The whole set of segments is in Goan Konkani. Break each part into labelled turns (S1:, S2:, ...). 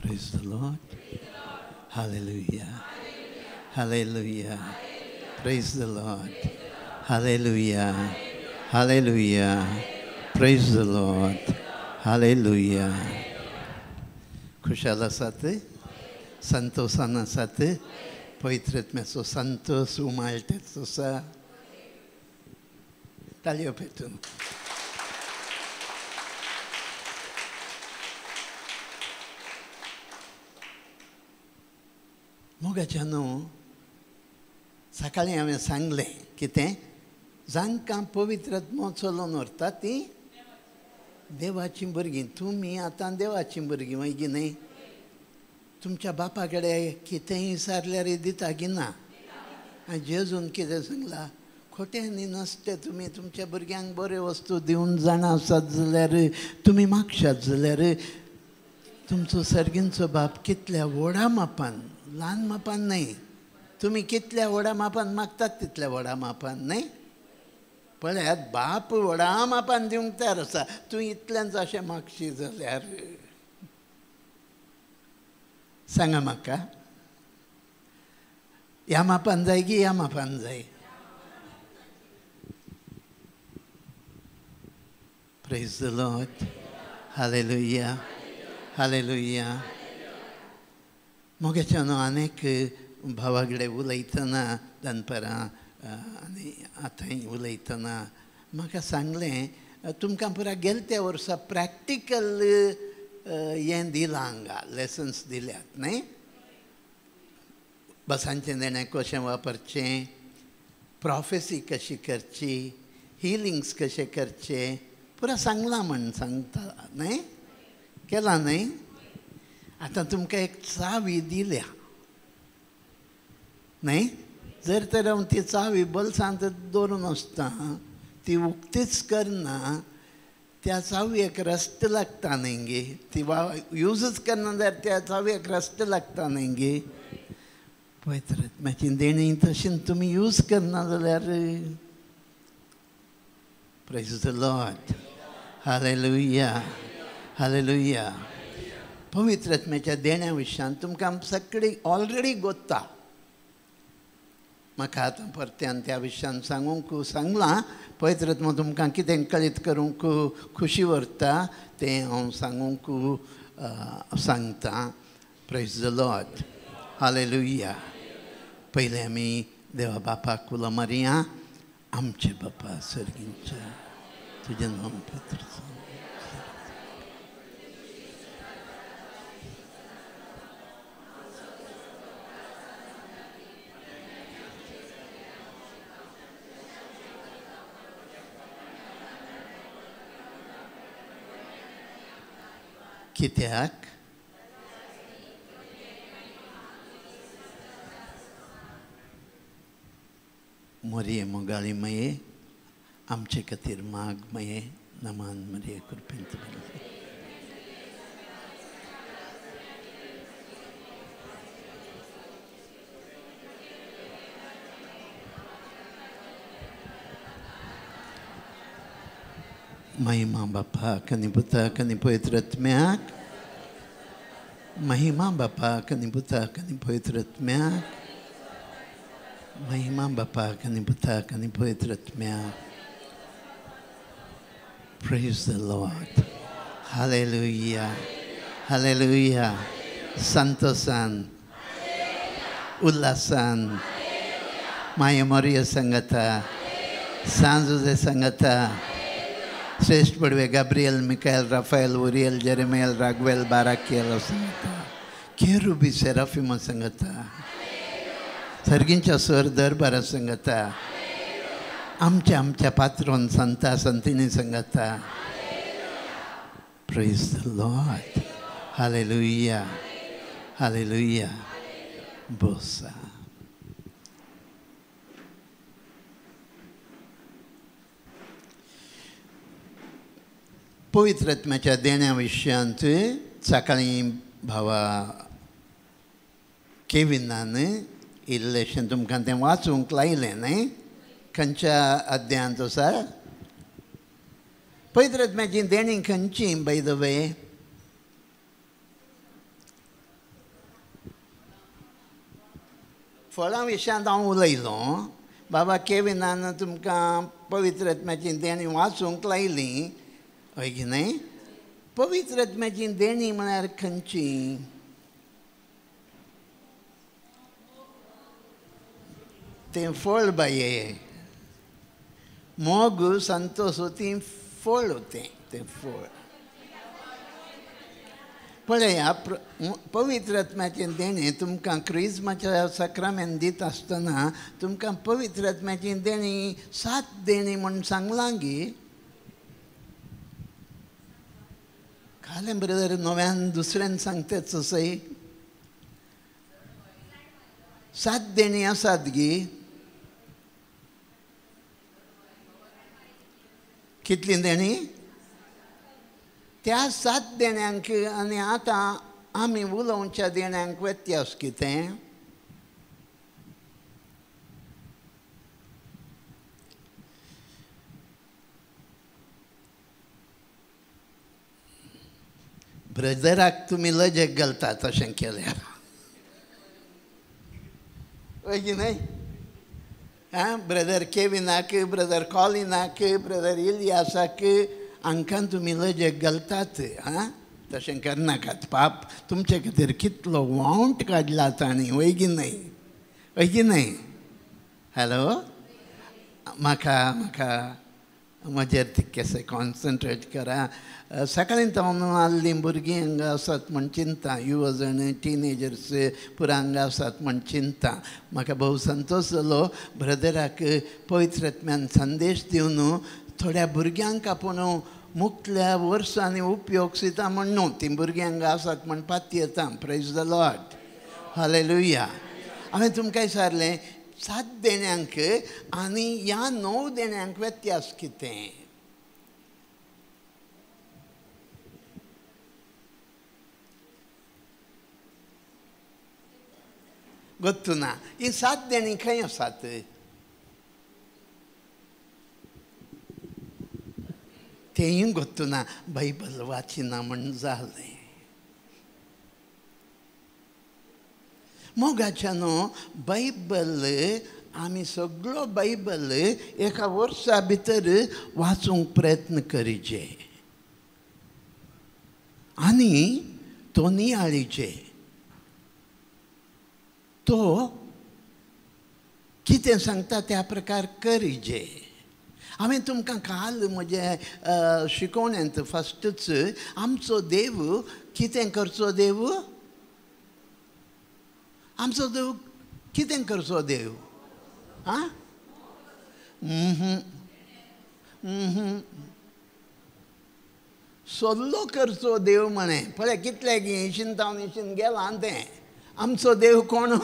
S1: Praise the Lord. Hallelujah. Hallelujah. Praise the Lord. Hallelujah. Hallelujah. Praise the Lord. Hallelujah. खुशाल आसात, संतोषान आसात, पवित्र आत्म्याचो संतोष उमाळटाच आसा. ताळयो पेटून. मोगाच्या न्हू सकाळीं हांवें सांगलें कितें, जांकां पवित्र आत्मो चलोवन व्हरता ती देवाचीं भुरगीं. तुमी आतां देवाचीं भुरगीं वय की न्हय? तुमच्या बापा कडेन कितेंय विचारल्यार दिता की ना? आनी जेजून कितें सांगलां? खोटें न्ही नसतें तुमी तुमच्या भुरग्यांक बऱ्यो वस्तू दिवन जाणा आसात जाल्यार, तुमी मागशात जाल्यार तुमचो सर्गींचो बाप कितल्या व्हडा मापान, ल्हान मापान न्हय, तुमी कितल्या व्हडा मापान मागतात तितल्या व्हडा मापान न्हय. पळयात, बाप व्हडा मापान दिवंक तयार आसा, तूं इतल्यान अशें मागशी जाल्यार. सांगा म्हाका, ह्या मापान जाय की ह्या मापान जाय? Praise the Lord. Hallelujah. Hallelujah. मोगाच्या न्हू अनेक भावा कडेन उलयतना दनपारां आनी आतांय उलयतना म्हाका सांगलें, तुमकां पुरा गेले त्या वर्सा प्रॅक्टिकल हें दिलां, हांगा लेसन्स दिल्यात न्हय, बसांचें देणें कशें वापरचें, प्रोफेसी कशी करची, हिलिंग्स कशें करचें, पुरा सांगलां म्हण सांगता न्हय, केलां न्हय? आतां तुमकां एक चावी दिल्या न्हय, जर तर हांव ती चावी बोल्सांत दवरून आसता, ती उक्तीच करना, त्या चावयेक रस्त लागता न्हय गे, ती वा यूजच करना जाल्यार त्या चावयेक रस्त लागता न्हय गे. पवित्र आत्म्याची देणी तशें तुमी यूज करना जाल्यार. Praise the Lord. Hallelujah. Hallelujah. पवित्र आत्म्याच्या देण्या विशयान तुमकां सगळी ऑलरेडी गोत्ता. म्हाका आतां परत्यान त्या विशयान सांगूंक सांगलां. पवित्र आत्मो तुमकां कितें कळीत करूंक खुशी व्हरता तें हांव सांगूंक सांगतां. Praise the Lord. Hallelujah. पयलें आमी देवा बापाक उलो मारया. आमचे बापा सर्गींच्या, तुजें नांव पवित्र जावं. कित्याक मोरये मोगाळी मये, आमचे खातीर माग मये, नमान मरये कृपेंत. महिमा बापाक आनी पुताक आनी पवित्र आत्म्याक. महिमा बापाक आनी पुताक आनी पवित्र आत्म्याक. महिमा बापाक आनी पुताक आनी पवित्र आत्म्याक. Praise the Lord. Hallelujah. Hallelujah. संतोषान, उल्हासान, माये मोरये संगता, सांजुजे संगता, श्रेष्ठ पडवे Gabriel, Michael, Raphael, Uriel, Jeremiel, Raguel, Barachiel संगता, केरुबी सेराफिमा संगता, सर्गींच्या स्वर दरबारा संगता, आमच्या आमच्या पात्रोन संता संतिनी संगता. Praise the Lord. Hallelujah. Hallelujah. बोसा. पवित्र आत्म्याच्या देण्या विशयांत सकाळीं भावा केविनान इल्लेशें तुमकां तें वाचूंक लायलें न्हय? खंयच्या अध्यायांत आसा? पवित्र आत्म्याची देणी खंयची बाय the way? फळां विशयांत हांव उलयलो. बाबा केविनान तुमकां पवित्र आत्म्याची देणी वाचूंक लायली, हय की न्हय? पवित्र आत्म्याची देणी म्हळ्यार खंयची? तें फळ बाये, मोग संतोष ती फळ तें तें फळ. पळया, पवित्र आत्म्याचें देणें तुमकां क्रिज्माच्या साक्रामेंत दिता आसतना तुमकां पवित्र आत्म्याचीं देणीं 7 देणीं म्हूण सांगलां गी. कालें ब्रदर नव्यान दुसऱ्यान सांगतेच सय. 7 देणीं आसात गी. कितलीं देणीं? त्या 7 देण्यांक आनी आतां आमी उलोवच्या देण्यांक व्यत्यास कितें? ब्रदराक तुमी लजेक घालतात अशें केल्यार, हय की न्हय? आं, ब्रदर केविनाक, ब्रदर कॉलिनाक, ब्रदर इलियासाक हांकां तुमी लजेक घालतात. आं, तशें करनाकात पाप. तुमचे खातीर कितलो वावंट काडला तांणी, हय की न्हय? हय की न्हय? हॅलो, म्हाका म्हाका म्हजेर तितकेशें कॉन्सन्ट्रेट करा. सकाळीं तावन आहलीं भुरगीं हांगा आसात म्हण चिंता, युवा जण टिनेजर्स पुरा हांगा आसात म्हण चिंता. म्हाका भोव संतोश जालो ब्रदराक पवित्र आत्म्यान संदेश दिवन थोड्या भुरग्यांक आपूण मुखल्या वर्सांनी उपयोग दिता म्हण न्हू, तीं भुरगीं हांगा आसात म्हण पातयेता. Praise the Lord, hallelujah. हांवें तुमकां विचारलें 7 देण्यांक आनी ह्या 9 देण्यांक व्यत्यास कितें? गोत्तू ना. ही 7 देणीं खंय आसात? तेंय गोत्तू ना. बायबल वाचिना म्हण जालें. मोगाच्यानो, बायबल आमी सगळो बायबल एका वर्सा भितर वाचूंक प्रयत्न करीचे आनी तो नियाळीचे. तो कितें सांगता त्या प्रकार करीचे. हांवें तुमकां काल म्हजे शिकोवणेंत फस्टूच आमचो देव कितें करचो, देव आमचो देव कितें करचो देव? आं, सल्लो करचो देव म्हळें. पळय कितले गी इशीन तावन इशीन गेलां तें. आमचो देव कोण?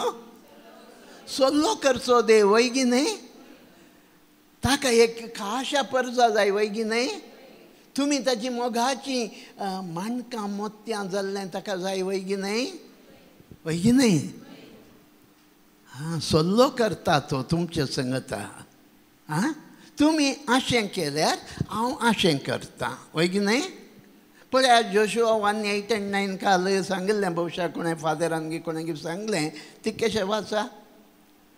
S1: सल्लो करचो देव, वय की न्हय? ताका एक खाशा परजा जाय, वय की न्हय? तुमी ताची मोगाची माणकां मोत्यां जाल्लें ताका जाय, वय की न्हय? वय की न्हय? आं, सल्लो करता तो तुमचे संगता. आं, तुमी अशें केल्यार हांव अशें करतां, वय की न्हय? पळया जोशुआ 1, 8 and 9 काल सांगिल्लें, भोवशा कोणें फादरान गी कोणें गी सांगलें, तितकेशें वाचा.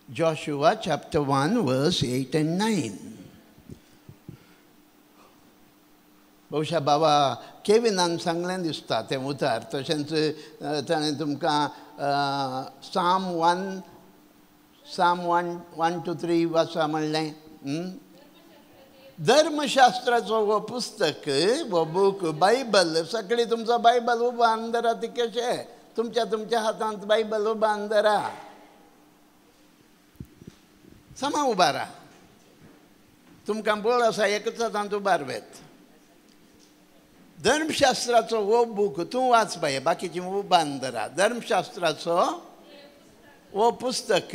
S1: Joshua chapter 1 verse 8 and 9. भोवशा बाबा केविनान सांगलें दिसता तें उतार. तशेंच ताणें तुमकां Psalm 1, 1, 2, 3 वाचा म्हणलें. धर्मशास्त्राचो हो पुस्तक, हो बूक बायबल, सगळी तुमचो बायबल उबान धरा तितकेशें. तुमच्या तुमच्या हातांत बायबल उबान धरा, समा उबारा. तुमकां बोळ आसा एकच हातांत उबार वेत. धर्मशास्त्राचो हो बूक तूं वाच बाये, बाकीची उबान धरा. धर्मशास्त्राचो हो पुस्तक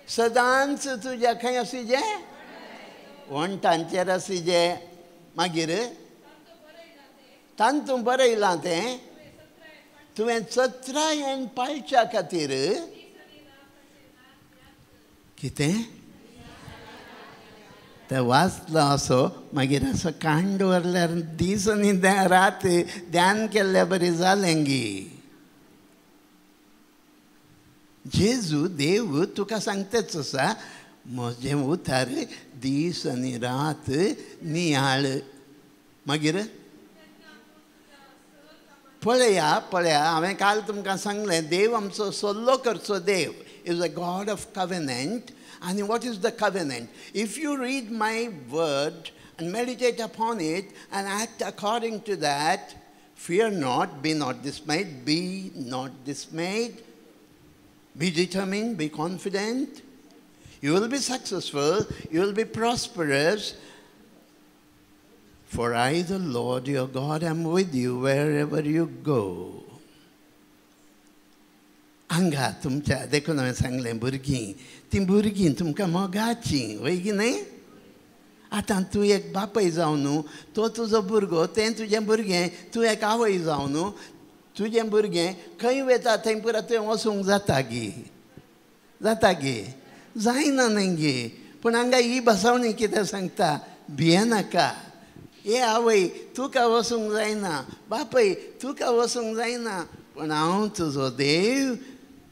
S1: सदांच तुज्या खंय आसिजे? वण्टांचेर आसिजे. मागीर तांतूं बरयलां तें तुवें चत्रायेन पाळच्या खातीर. कितें तें वाचलो असो, मागीर असो कान दवरल्यार दीस आनी रात ध्यान केल्ल्या बरी जालें गी. जेजू देव तुका सांगतेच आसा, म्हजें उतार दीस आनी रात नियाळ. मागीर पळया पळया, हांवें काल तुमकां सांगलें, देव आमचो सल्लो करचो देव, is a God of covenant. आनी what is the covenant? If you read my word and meditate upon it and act according to that, fear not, be not dismayed, be not dismayed, be determined, be confident. You will be successful, you will be prosperous. For I, the Lord your God, am with you wherever you go. हांगा तुमच्या देखून हांवें सांगलें, भुरगीं तीं भुरगीं तुमकां मोगाचीं, वय की न्हय? आतां तूं एक बापय जावं न्हू, तो तुजो भुरगो, तें तुजें भुरगें, तूं एक आवय जावं न्हू, तुजें भुरगें खंय वता थंय पुरा तुवें वचूंक जाता गी? जाता गे? जायना न्हय गे. पूण हांगा ही बसवणी कितें सांगता, भियेनाका. हे आवय तुका वचूंक जायना, बापय तुका वचूंक जायना, पूण हांव तुजो देव,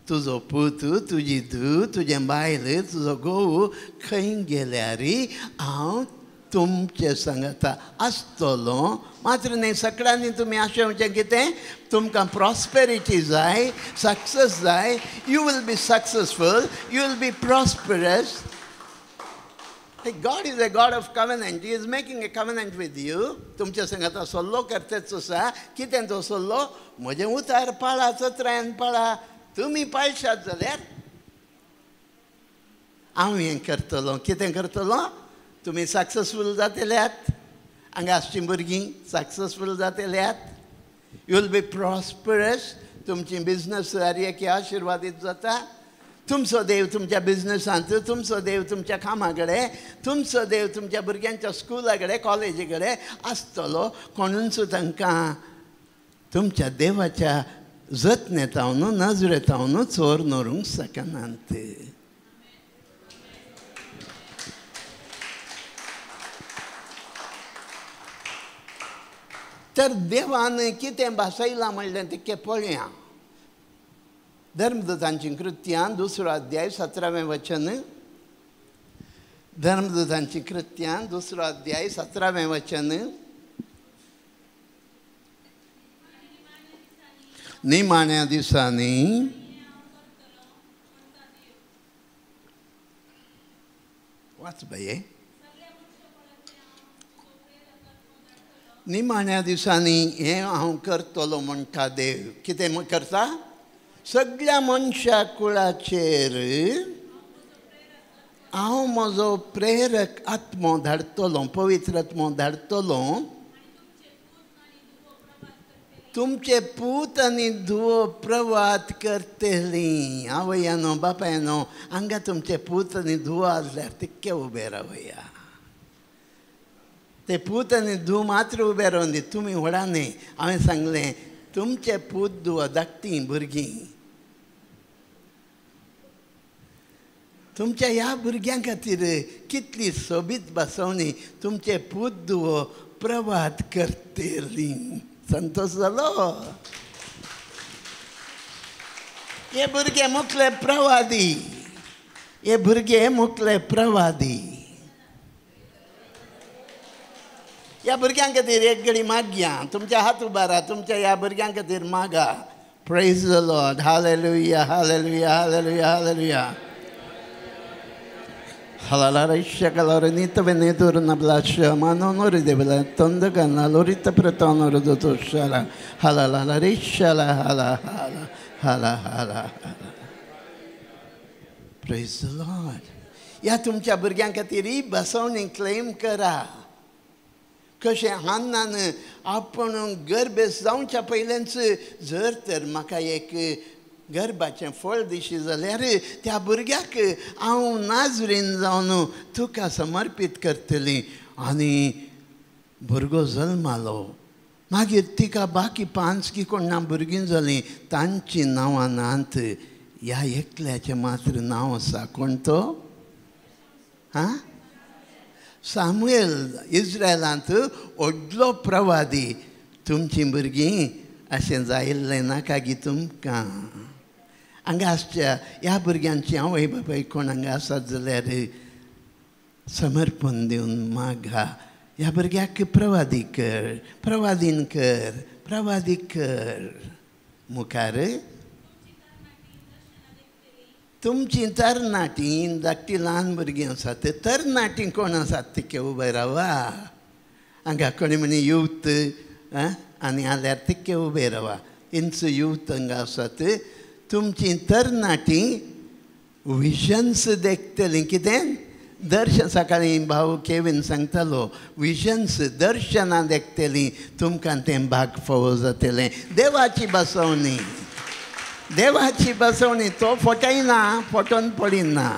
S1: तुजो पूत, तुजी धूव, तुजें बायल, तुजो घोव खंय गेल्यार हांव तुमचे सांगता आसतलो. मात्र न्हय, सगळ्यांनी तुमी आशेवचें कितें, तुमकां प्रॉस्पेरिटी जाय, सक्सेस जाय. You will be successful, you will be prosperous. God is a God of covenant. He is making a covenant with you. तुमच्या सांगता सल्लो करतेच आसा. कितें तो सल्लो? म्हजें उतार पाळा, चत्रायन पाळा. तुमी पाळशात जाल्यार हांव हें करतलो. कितें करतलो? तुमी सक्सेसफूल जातल्यात. हांगा आसचीं भुरगीं सक्सेसफूल जातल्यात. You will be prosperous. तुमची बिजनस सारकी आशिर्वादीत जाता. तुमचो देव तुमच्या बिजनसांत, तुमचो देव तुमच्या कामा कडेन, तुमचो देव तुमच्या भुरग्यांच्या स्कुला कडेन, कॉलेजी कडेन आसतलो. कोणूच तांकां तुमच्या देवाच्या जतनेतावन, नजरेतावन चोर नरूंक शकनात. तर देवान कितें भासयलां म्हणलें तितकें पळया. धर्मदूतांची कृत्यां 2 अध्याय 17वें वचन. धर्मदूतांची कृत्यां 2 अध्याय 17वें वचन. निमाण्या दिसांनी वाच बाये. निमाण्या दिसांनी हें हांव करतलो म्हणटा देव. कितें करता? सगळ्या मनशा कुळाचेर हांव म्हजो प्रेरक आत्मो धाडटलो, पवित्र आत्मो धाडटलो. तुमचे पूत आनी धुवो प्रवात करतली. आवयानो बापायनो, हांगा तुमचे पूत आनी धुवो आसल्यार तितके उबे रावया. ते पूत आनी धूव मात्र उबे रावन दी, तुमी व्हडा न्हय. हांवें सांगलें, तुमचे पूत धुवो धाकटीं भुरगीं, तुमच्या ह्या भुरग्यां खातीर कितली सोबीत बसवणी. तुमचे पूत धुवो प्रवात करतली. संतोष जालो? हे भुरगे मुखले प्रवादी, हे भुरगे मुखले प्रवादी. ह्या भुरग्यां खातीर एक घडी मागया, तुमच्या हात उबारा, तुमच्या ह्या भुरग्यां खातीर मागा. Praise the Lord. Hallelujah, hallelujah, hallelujah, hallelujah. Praise the Lord. ह्या तुमच्या भुरग्यां खातीर ही बसवणी क्लेम करा. कशें हान्नान आपूण गर्भेस्त जावच्या पयलेंच जर तर म्हाका एक गर्भाचें फळ दिशी जाल्यार त्या भुरग्याक हांव नाजरीन जावन तुका समर्पीत करतली. आनी भुरगो जल्मालो. मागीर तिका बाकी 5 की कोण ना भुरगीं जालीं, तांचीं नांवां नात. ह्या एकल्याचें मात्र नांव आसा. कोण तो? हां, सामुएल. इस्रायलांत व्हडलो प्रवादी. तुमचीं भुरगीं अशें जायिल्लें नाका गी तुमकां. हांगा आसच्या ह्या भुरग्यांची आवय बापाय कोण हांगा आसात जाल्यार समर्पण दिवन मागा, ह्या भुरग्याक प्रवादी कर, प्रवादीन कर, प्रवादी कर. मुखार तुमची तरणाटी धाकटी ल्हान भुरगीं आसात, तरणाटी कोण आसात तिके उबे रावा. हांगा कोणी म्हणी युथ आनी आल्यार तिके उबे रावा. इंच युथ हांगा आसात. तुमची तरणाटी विजन्स देखतलीं. कितें दर्शन? सकाळीं भाव केवीन सांगतालो, विजन्स दर्शनां देखतलीं, तुमकां तें भाग फावो जातलें. देवाची बसवणी, देवाची बसवणी, तो फटयना, फटोवन पडिना.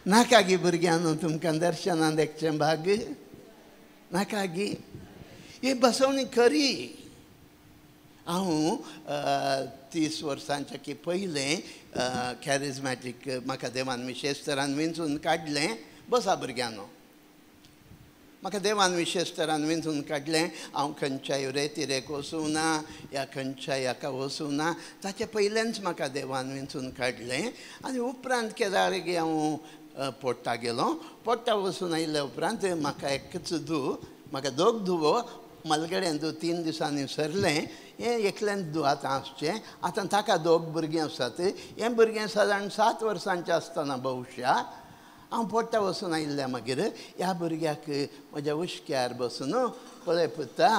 S1: नाका गी भुरग्यांनो तुमकां दर्शनां देखचें भाग नाका गी? ही बसवणी खरी. हांव 30 वर्सांच्या की पयलें कॅरिजमॅटीक म्हाका देवान विशेश तरान विंचून काडलें. बसा भुरग्यांनो, म्हाका देवान विशेश तरान विंचून काडलें. हांव खंयच्याय रेतिरेक वचूं ना या खंयच्याय हाका वचूं ना, ताचे पयलेंच म्हाका देवान विंचून काडलें. आनी उपरांत केदार हांव पोट्टा गेलो. पोट्टा वचून आयिल्ल्या उपरांत म्हाका एकच धूव, म्हाका दोग धुवो, मलगड्यान धूव 3 दिसांनी सरलें. हें एकल्यान धूव आतां आसचें, आतां ताका दोग भुरगीं आसात. हें भुरगें सादारण 7 वर्सांचें आसतना बहुशा हांव पोट्टा वचून आयिल्ल्या मागीर ह्या भुरग्याक म्हज्या उश्क्यार बसून पळय पुता,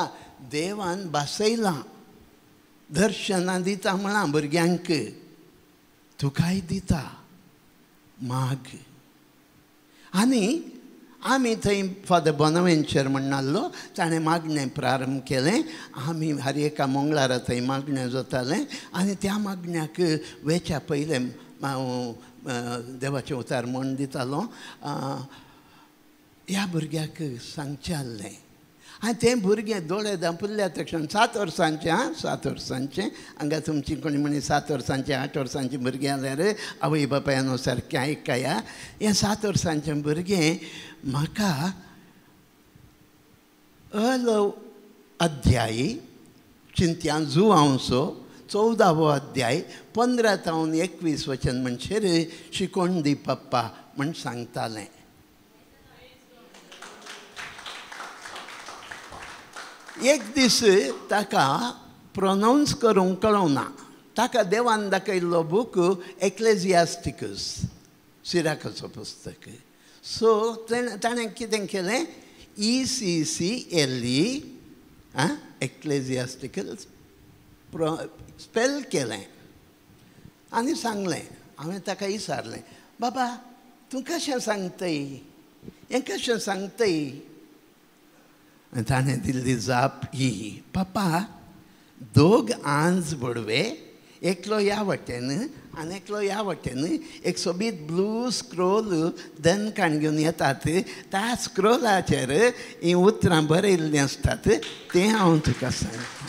S1: देवान भासयलां, दर्शनां दिता म्हळां भुरग्यांक, तुकाय दिता, माग. आनी आमी थंय फादर बोनावेंचर म्हण आसलो, ताणें मागणें प्रारंभ केलें. आमी हर एका मंगळारा थंय मागणें जातालें आनी त्या मागण्याक वेच्या पयलें हांव देवाचें उतार म्हण दितालो. ह्या भुरग्याक सांगचें आसलें. आनी तें भुरगें दोळे धांपिल्ल्या तक्षण 7 वर्सांचें, आं 7 वर्सांचें, हांगा तुमची कोणी म्हणी 7 वर्सांचें 8 वर्सांचीं भुरगीं जाल्यार आवय बापायनो सारकें आयकया. हें 7 वर्सांचें भुरगें म्हाका अल अध्यायी चिंत्यान जुवांवचो 14वो अध्याय 15 तावन 21 वचन म्हणचेर शिकोवन दी पप्पा म्हण सांगतालें. एक दीस ताका प्रोनावन्स करूंक कळना, ताका देवान दाखयल्लो बूक एक्लेजियास्टिकस, सिराकाचो पुस्तक. सो ताणें कितें केलें, ECCLE एक्लेजियास्टिकल स्पेल केलें आनी सांगलें. हांवें ताका विचारलें, बाबा तूं कशें सांगतय, हें कशें सांगतय? आनी ताणें दिल्ली जाप ही, पप्पा दोग आंज बडवे, एकलो ह्या वाटेन आनी एकलो ह्या वाटेन, एक सोबीत ब्लू स्क्रोल दनकाण घेवन येतात, त्या स्क्रोलाचेर हीं उतरां बरयल्लीं आसतात, तें हांव तुका सांगता.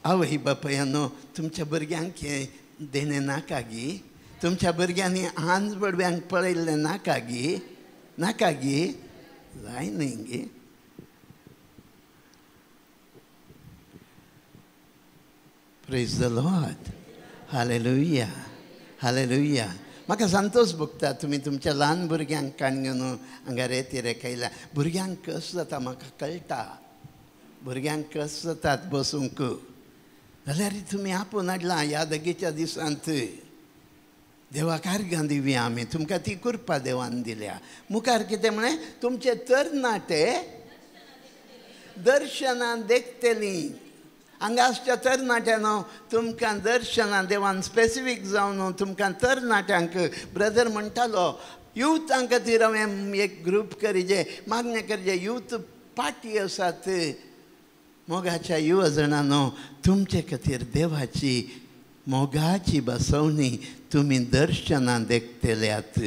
S1: आवय बापायनो तुमच्या भुरग्यांक हें देणें नाका गी? तुमच्या भुरग्यांनी आंज बडव्यांक पळयल्लें नाका गी? नाका गी? जाय न्ही गी? Praise the Lord, hallelujah, hallelujah. म्हाका संतोश भोगता तुमी तुमच्या ल्हान भुरग्यांक काण घेवन हांगा रेती रेखयल्या. भुरग्यांक कस जाता म्हाका कळटा, भुरग्यांक कस जातात बसूंक, जाल्यार तुमी आपोवन हाडलां ह्या दगेच्या दिसांत. देवाक आर्गां दिवया आमी, तुमकां ती कृपा देवान दिल्या. मुखार कितें म्हळें, तुमचे तरणाटे दर्शनां देखतलीं. हांगा आसच्या तरणाट्यानो तुमकां दर्शनां देवान स्पेसिफीक जावन तुमकां तरणाट्यांक ब्रदर म्हणटालो युथां खातीर हांवें एक ग्रूप करिजे, मागणें करिजे. यूथ पार्टी आसात. मोगाच्या युवा जाणांनो तुमचे खातीर देवाची मोगाची बसवणी तुमी दर्शनां देखतल्यात.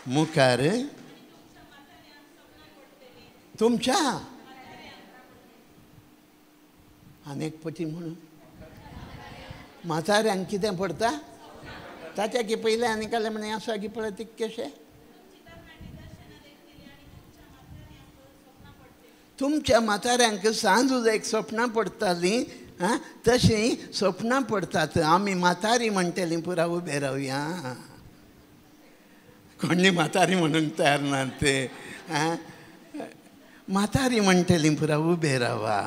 S1: मुखार तुमच्या आनी एक पटी म्हणून म्हाताऱ्यांक कितें पडटा ताच्या की पयलें आनी कालें म्हणे आसा की पळय तितकेशें. तुमच्या म्हाताऱ्यांक सांज एक सपनां पडटालीं, आं तशीं सपनां पडटात. आमी म्हातारी म्हणटलीं पुरा उबे रावया. कोणी म्हातारी म्हणूंक तयार ना ते. आं म्हातारी म्हणटलीं पुरा उबे रावा.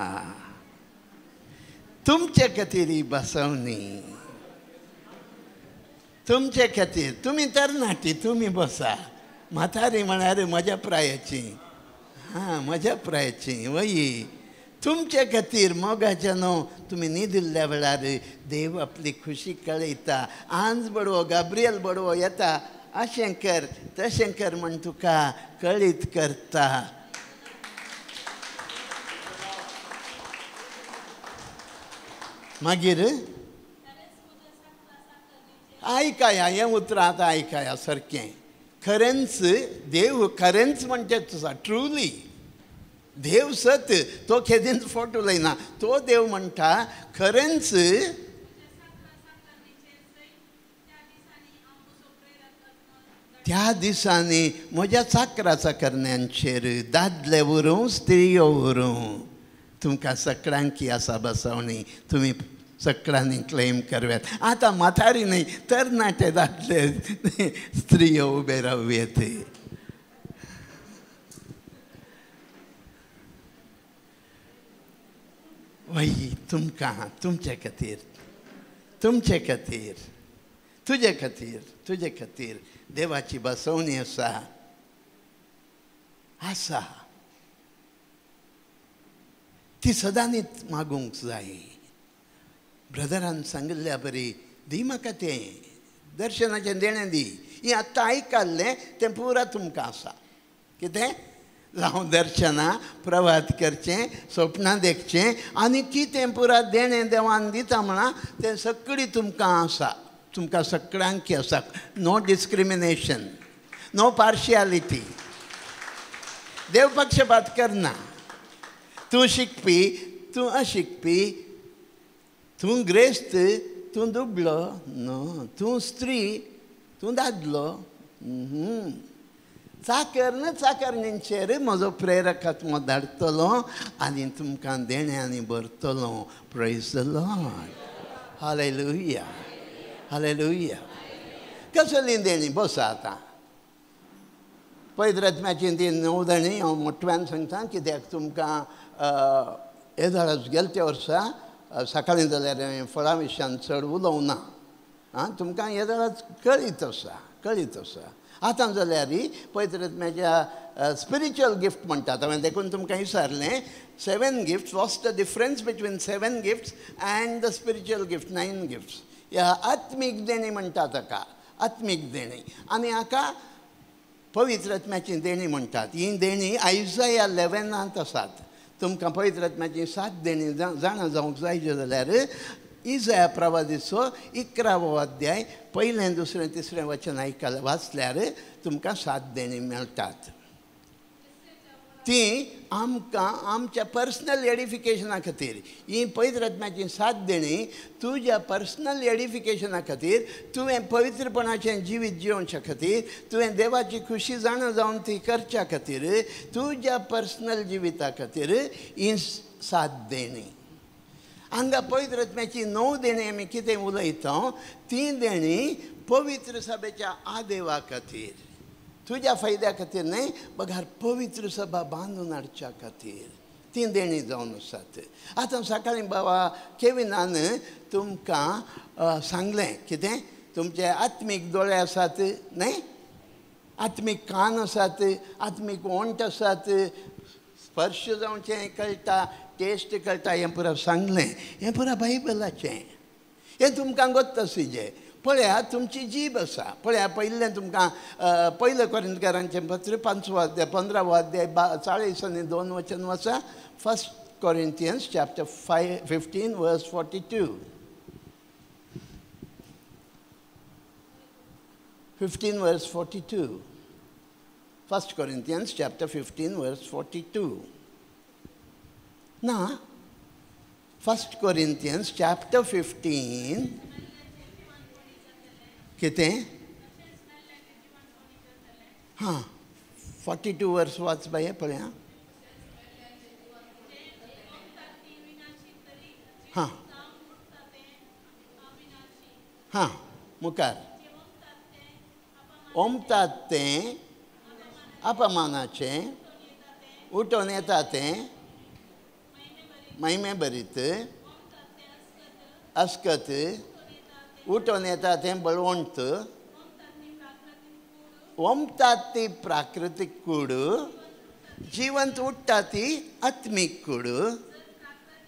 S1: तुमचे खातीर ही बसवणी, तुमचे खातीर. तुमी तरणाटी, तुमी बसा. म्हातारी म्हळ्यार म्हज्या प्रायाची, हां म्हज्या प्रायाची वय. तुमचे खातीर मोगाच्या न्हू तुमी न्हिदिल्ल्या वेळार देव आपली खुशी कळयता. आंज बडवो, गाब्रियल बडवो येता, अशें कर तशें कर म्हण तुका कळीत करता. मागीर आयकाया हें उतरां आतां आयकाया सारकें. खरेंच देव खरेंच म्हणचे आसा, ट्रुली देव सत, तो केदींच फट उलयना. तो देव म्हणटा खरेंच त्या दिसांनी म्हज्या चाकराचा करण्यांचेर दादले उरूं स्त्रियो उरूं, तुमकां सगळ्यांकी आसा बसवणी, तुमी सगळ्यांनी क्लेम करव्यात. आतां म्हातारी न्हय, तरणाटे दादले स्त्रियो उबे रावयेत. वय तुमकां, तुमचे खातीर, तुमचे खातीर, तुजे खातीर, तुजे खातीर देवाची बसवणी आसा, आसा. ती सदांच मागूंक जाय. ब्रदरान सांगिल्ल्या बरी दी म्हाका तें दर्शनाचें देणें दी. हें आतां आयकल्लें तें पुरा तुमकां आसा. कितें जावं दर्शनां प्रवात करचें, सपनां देखचें आनी कितें पुरा देणें देवान दिता म्हणा तें सगळीं तुमकां आसा, तुमकां सगळ्यांकी आसा. No discrimination, no partiality. देव पक्षपात करना. तूं शिकपी, तूं अशिकपी, तूं ग्रेस्त, तूं दुबळो न्हू, तूं स्त्री, तूं दादलो. चाकर न चाकरणींचेर म्हजो प्रेरक आत्मो धाडटलो आनी तुमकां देण्यांनी भरतलो. Praise the Lord. Hallelujah, hallelujah. कसलीं देणीं? बसा आतां पवित्र आत्म्याची ती णव देणीं हांव मोटव्यान सांगता, कित्याक तुमकां येदोळच गेले त्या वर्सा सकाळीं जाल्यार हांवें फळां विशयान चड उलोवंक ना. आं तुमकां येदोळच कळीत आसा, कळीत आसा. आतां जाल्यार पवित्र आत्म्याच्या स्पिरिच्युअल गिफ्ट म्हणटात. हांवें देखून तुमकां विचारलें, 7 gifts, what's the difference between 7 gifts and the spiritual gift 9 gifts? ह्या आत्मीक देणी म्हणटात हाका, आत्मीक देणी. आनी हाका पवित्र आत्म्याची देणी म्हणटात. ही देणी आयजया 11 आसात. तुमकां पवित्र आत्म्याची 7 देणी जाणा जावंक जाय जाल्यार इजया प्रवादीचो 11वो अध्याय पयलें दुसरें तिसरें वचन आयकल वाचल्यार तुमकां 7 देणी मेळटात. ती आमकां आमच्या पर्सनल एडिफिकेशना खातीर, ही पवित्र आत्म्याची 7 देणी तुज्या पर्सनल एडिफिकेशना खातीर, तुवें पवित्रपणाचें जिवीत जिवच्या खातीर, तुवें देवाची खुशी जाणा जावन ती करच्या खातीर, तुज्या पर्सनल जिविता खातीर ही 7 देणी. हांगा पवित्र आत्म्याची 9 देणी आमी कितें उलयता ती देणी पवित्र सभेच्या आदेवा खातीर, तुज्या फायद्या खातीर न्हय, बगर पवित्र सभा बांदून हाडच्या खातीर ती देणी जावन आसात. आतां सकाळीं बाबा केविनान तुमकां सांगलें कितें, तुमचे आत्मीक दोळे आसात न्हय, आत्मीक कान आसात, आत्मीक ओंठ आसात, स्पर्श जावचें कळटा, टेस्ट कळटा, हें पुरा सांगलें. हें पुरा बायबलाचें, हें तुमकां गोत्त आसुजे. पळया तुमची जीब आसा. पळया पयलें तुमकां पयलें कोरिंतकारांचें पत्र 5वो अध्याय 15वो अध्याय 40 आनी 2 वचन वाचा. 1 Corinthians chapter 15 verse 42. 15 verse 42. 1 Corinthians chapter 15 verse 42. ना, 1 Corinthians chapter 15 कितें? हां, 42 वर्स वाच बाये पळया. हां हां मुखार ओमतात तें अपमानाचें उठोवन येता तें महिमे भरीत अस्कत उठोवन येता तें बळवंत ओमतात ती प्राकृतीक कूड जिवंत उठ्ठा ती आत्मीक कूड.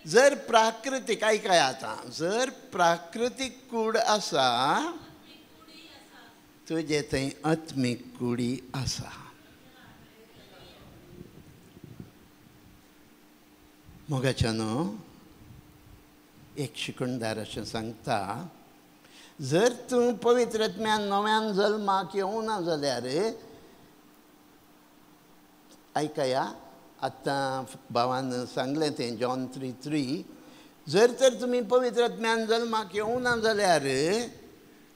S1: जर प्राकृतीक आयकाय आतां जर प्राकृतीक कूड आसा तुजे थंय आत्मीक कुडी आसा. मोगाच्यानो एक शिकणदार अशें सांगता जर तूं पवित्र आत्म्यान नव्यान जल्माक येवना जाल्यार आयकया आतां भावान सांगलें तें जॉन 3:3 जर तर तुमी पवित्र आत्म्यान जल्माक येवना जाल्यार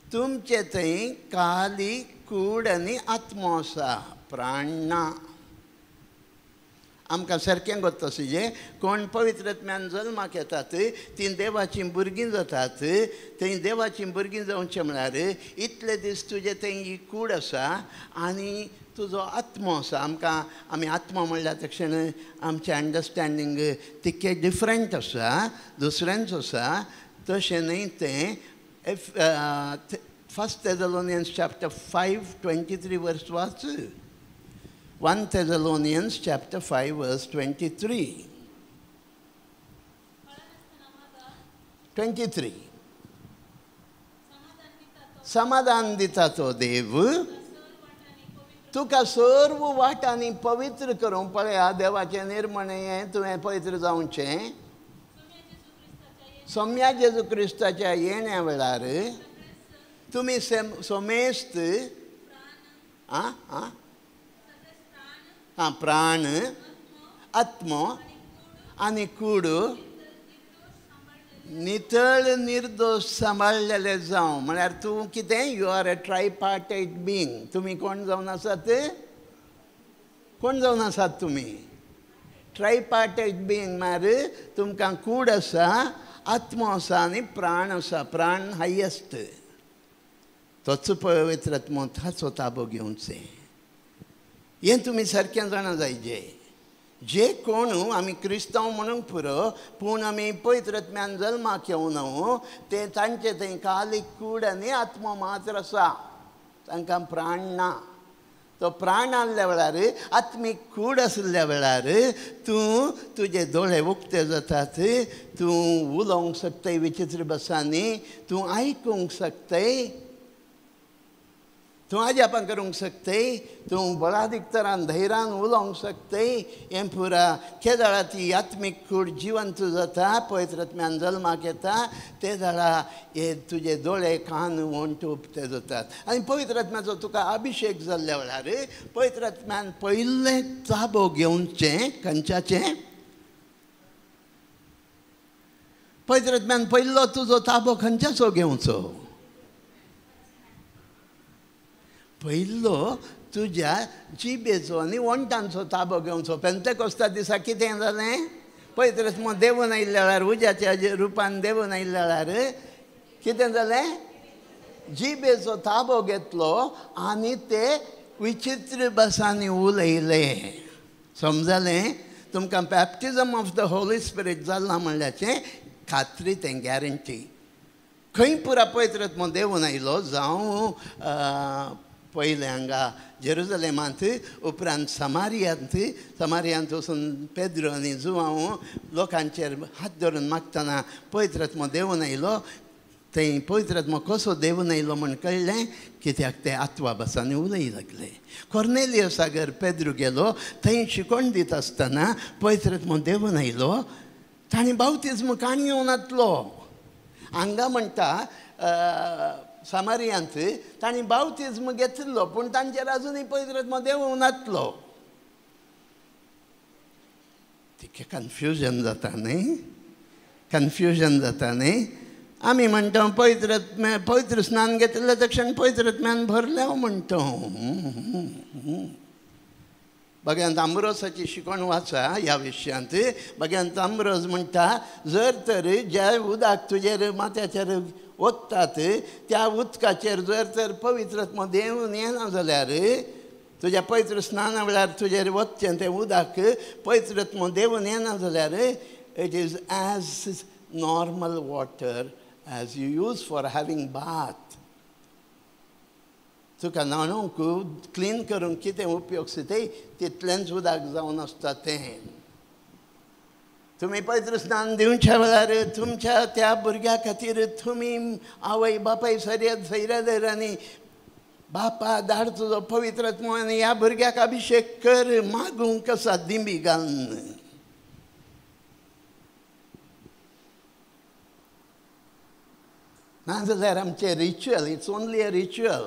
S1: तुमचे थंय काली कूड आनी आत्मो आसा प्राण ना. आमकां सारकें गोत्त आसा जें कोण पवित्र आत्म्यान जल्माक येतात तीं देवाचीं भुरगीं जातात. थंय देवाचीं भुरगीं जावचें म्हळ्यार इतले दीस तुजे थंय ही कूड आसा आनी तुजो आत्मो आसा. आमकां आमी आत्मो म्हणल्यार तक्षण आमचें अंडरस्टँडींग तितकें डिफरंट आसा दुसऱ्यांचो आसा तशें न्हय तें. 1 Thessalonians chapter 5:23 verse वाच. 1 Thessalonians chapter 5 verse 23. 23. समाधान दिता तो देव तुका सर्व वाटांनी पवित्र करूंक. पळया देवाचें निर्मणें हें तुवें पवित्र जावचें. सोम्या जेजू क्रिस्ताच्या येण्या वेळार तुमी सोमेस्त आं आं आं प्राण आत्मो आनी कूड नितळ निर्दोश सांबाळलेले जावं. म्हळ्यार तूं कितें you are a tripartite being. तुमी कोण जावन आसात? कोण जावन आसात तुमी? ट्रायपार्टायट बिंग म्हळ्यार तुमकां कूड आसा आत्मो आसा आनी प्राण आसा. प्राण हायेस्ट तोच पवित्र आत्मो ताचो ताबो घेवचें. हें तुमी सारकें जाणा जायजे. जे कोण आमी क्रिस्तांव म्हणूंक पुरो पूण आमी पवित्र आत्म्यान जल्माक येवना ते तांचे थंय काली कूड आनी आत्मो मात्र आसा तांकां प्राण ना. तो प्राण आसल्या वेळार आत्मीक कूड आशिल्ल्या वेळार तूं तुजे दोळे उक्ते जातात तूं उलोवंक शकताय विचित्र भासांनी तूं आयकूंक शकताय तूं आजापां करूंक शकताय तूं बळादीक तरान धैर्यान उलोवंक शकताय. हें पुरा केदळा ती आत्मीक कूड जिवंत जाता पवित्र आत्म्यान जल्माक येता ते जाळा हे तुजे दोळे कान वण्ट उक्ते जातात आनी पवित्र आत्म्याचो तुका अभिशेक जाल्ल्या वेळार पवित्र आत्म्यान पयलें ताबो घेवचें. खंयच्याचें? पवित्र आत्म्यान पयलो तुजो ताबो खंयच्याचो घेवचो? पयलो तुज्या जिबेचो आनी वण्टांचो ताबो घेवचो. पेंतेकोस्ता दिसा कितें जालें? पवित्र आत्मो देंवून आयिल्ल्या वेळार उज्याच्या रुपान देंवून आयिल्ल्या वेळार कितें जालें? जिबेचो ताबो घेतलो आनी ते विचित्र भासांनी उलयले. समजलें? तुमकां baptism of the Holy Spirit जालां म्हणल्याचें खात्री तें गॅरंटी. खंय पुरा पवित्र आत्मो देंवून आयलो जावं पयलें हांगा जेरुजलेमांत उपरांत समारियांत समारियांत वचून पेद्रो आनी जुआंव लोकांचेर हात धरून मागतना पवित्र आत्मो देंवून आयलो. थंय पवित्र आत्मो कसो देंवून आयलो म्हूण कळ्ळें कित्याक ते आत्वा भासांनी उलय लागले. कोर्नेलियसागर पेद्रू गेलो थंय शिकवण दिता आसतना पवित्र आत्मो देंवून आयलो. ताणें बावतिज्म काणी येवन नातलो. हांगा म्हणटा सामारियांत तांणी बावतिज्म घेतिल्लो पूण तांचेर आजुनूय पवित्र आत्मो देंवूंक नातलो. तितकें कन्फ्युजन जाता न्हय? कन्फ्युजन जाता न्हय? आमी म्हणटा पवित्र आत्म्या पवित्र स्नान घेतिल्लें तक्षण पवित्र आत्म्यान भरलें म्हणटा. भगवंत आंब्रोसाची शिकवण वाचा ह्या विशयांत. भगवंत आंब्रोज म्हणटा, जर तर ज्या उदक तुजेर माथ्याचेर ओततात त्या उदकाचेर जर तर पवित्र आत्मो देंवून येना जाल्यार, तुज्या पवित्र स्नाना वेळार तुजेर वचचें तें उदक पवित्र आत्मो देंवून येना जाल्यार, it is as normal water as you use for having bath. तुका न्हाणोवंक क्लीन करूंक कितें उपयोग ते तितलेंच उदक जावन आसता तें. तुमी पवित्र स्नान दिवच्या वेळार तुमच्या त्या भुरग्या खातीर तुमी आवय बापाय सैऱ्यादर आनी बापा धाड तुजो पवित्र आत्मो आनी ह्या भुरग्याक अभिशेक कर मागूंक आसा दिंबी घालून. नाजाल्यार आमचें ritual, it's only a ritual.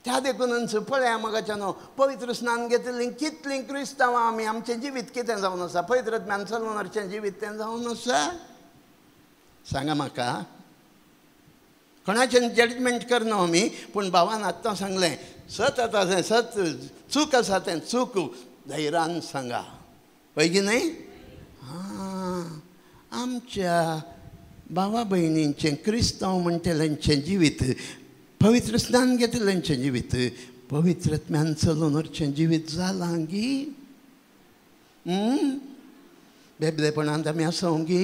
S1: त्या देखून पळया मोगाच्यानो, पवित्र स्नान घेतिल्लीं कितलीं क्रिस्तांवां आमी, आमचें जिवीत कितें जावन आसा? पवित्र आत्म्यान चलून जिवीत तें जावन आसा? सांगा म्हाका. कोणाचें जजमेंट करना आमी, पूण भावान आत्तां सांगलें, सत आतां तें सत, चूक आसा तें चूक धैर्यान सांगा, हय की न्हय? आं, आमच्या भावा भयणींचें, क्रिस्तांव म्हणटल्यांचें जिवीत, पवित्र स्नान घेतिल्ल्यांचें जिवीत पवित्र आत्म्यान चलून व्हरचें जिवीत जालां गी? बेबदेपणांत आमी आसां गी?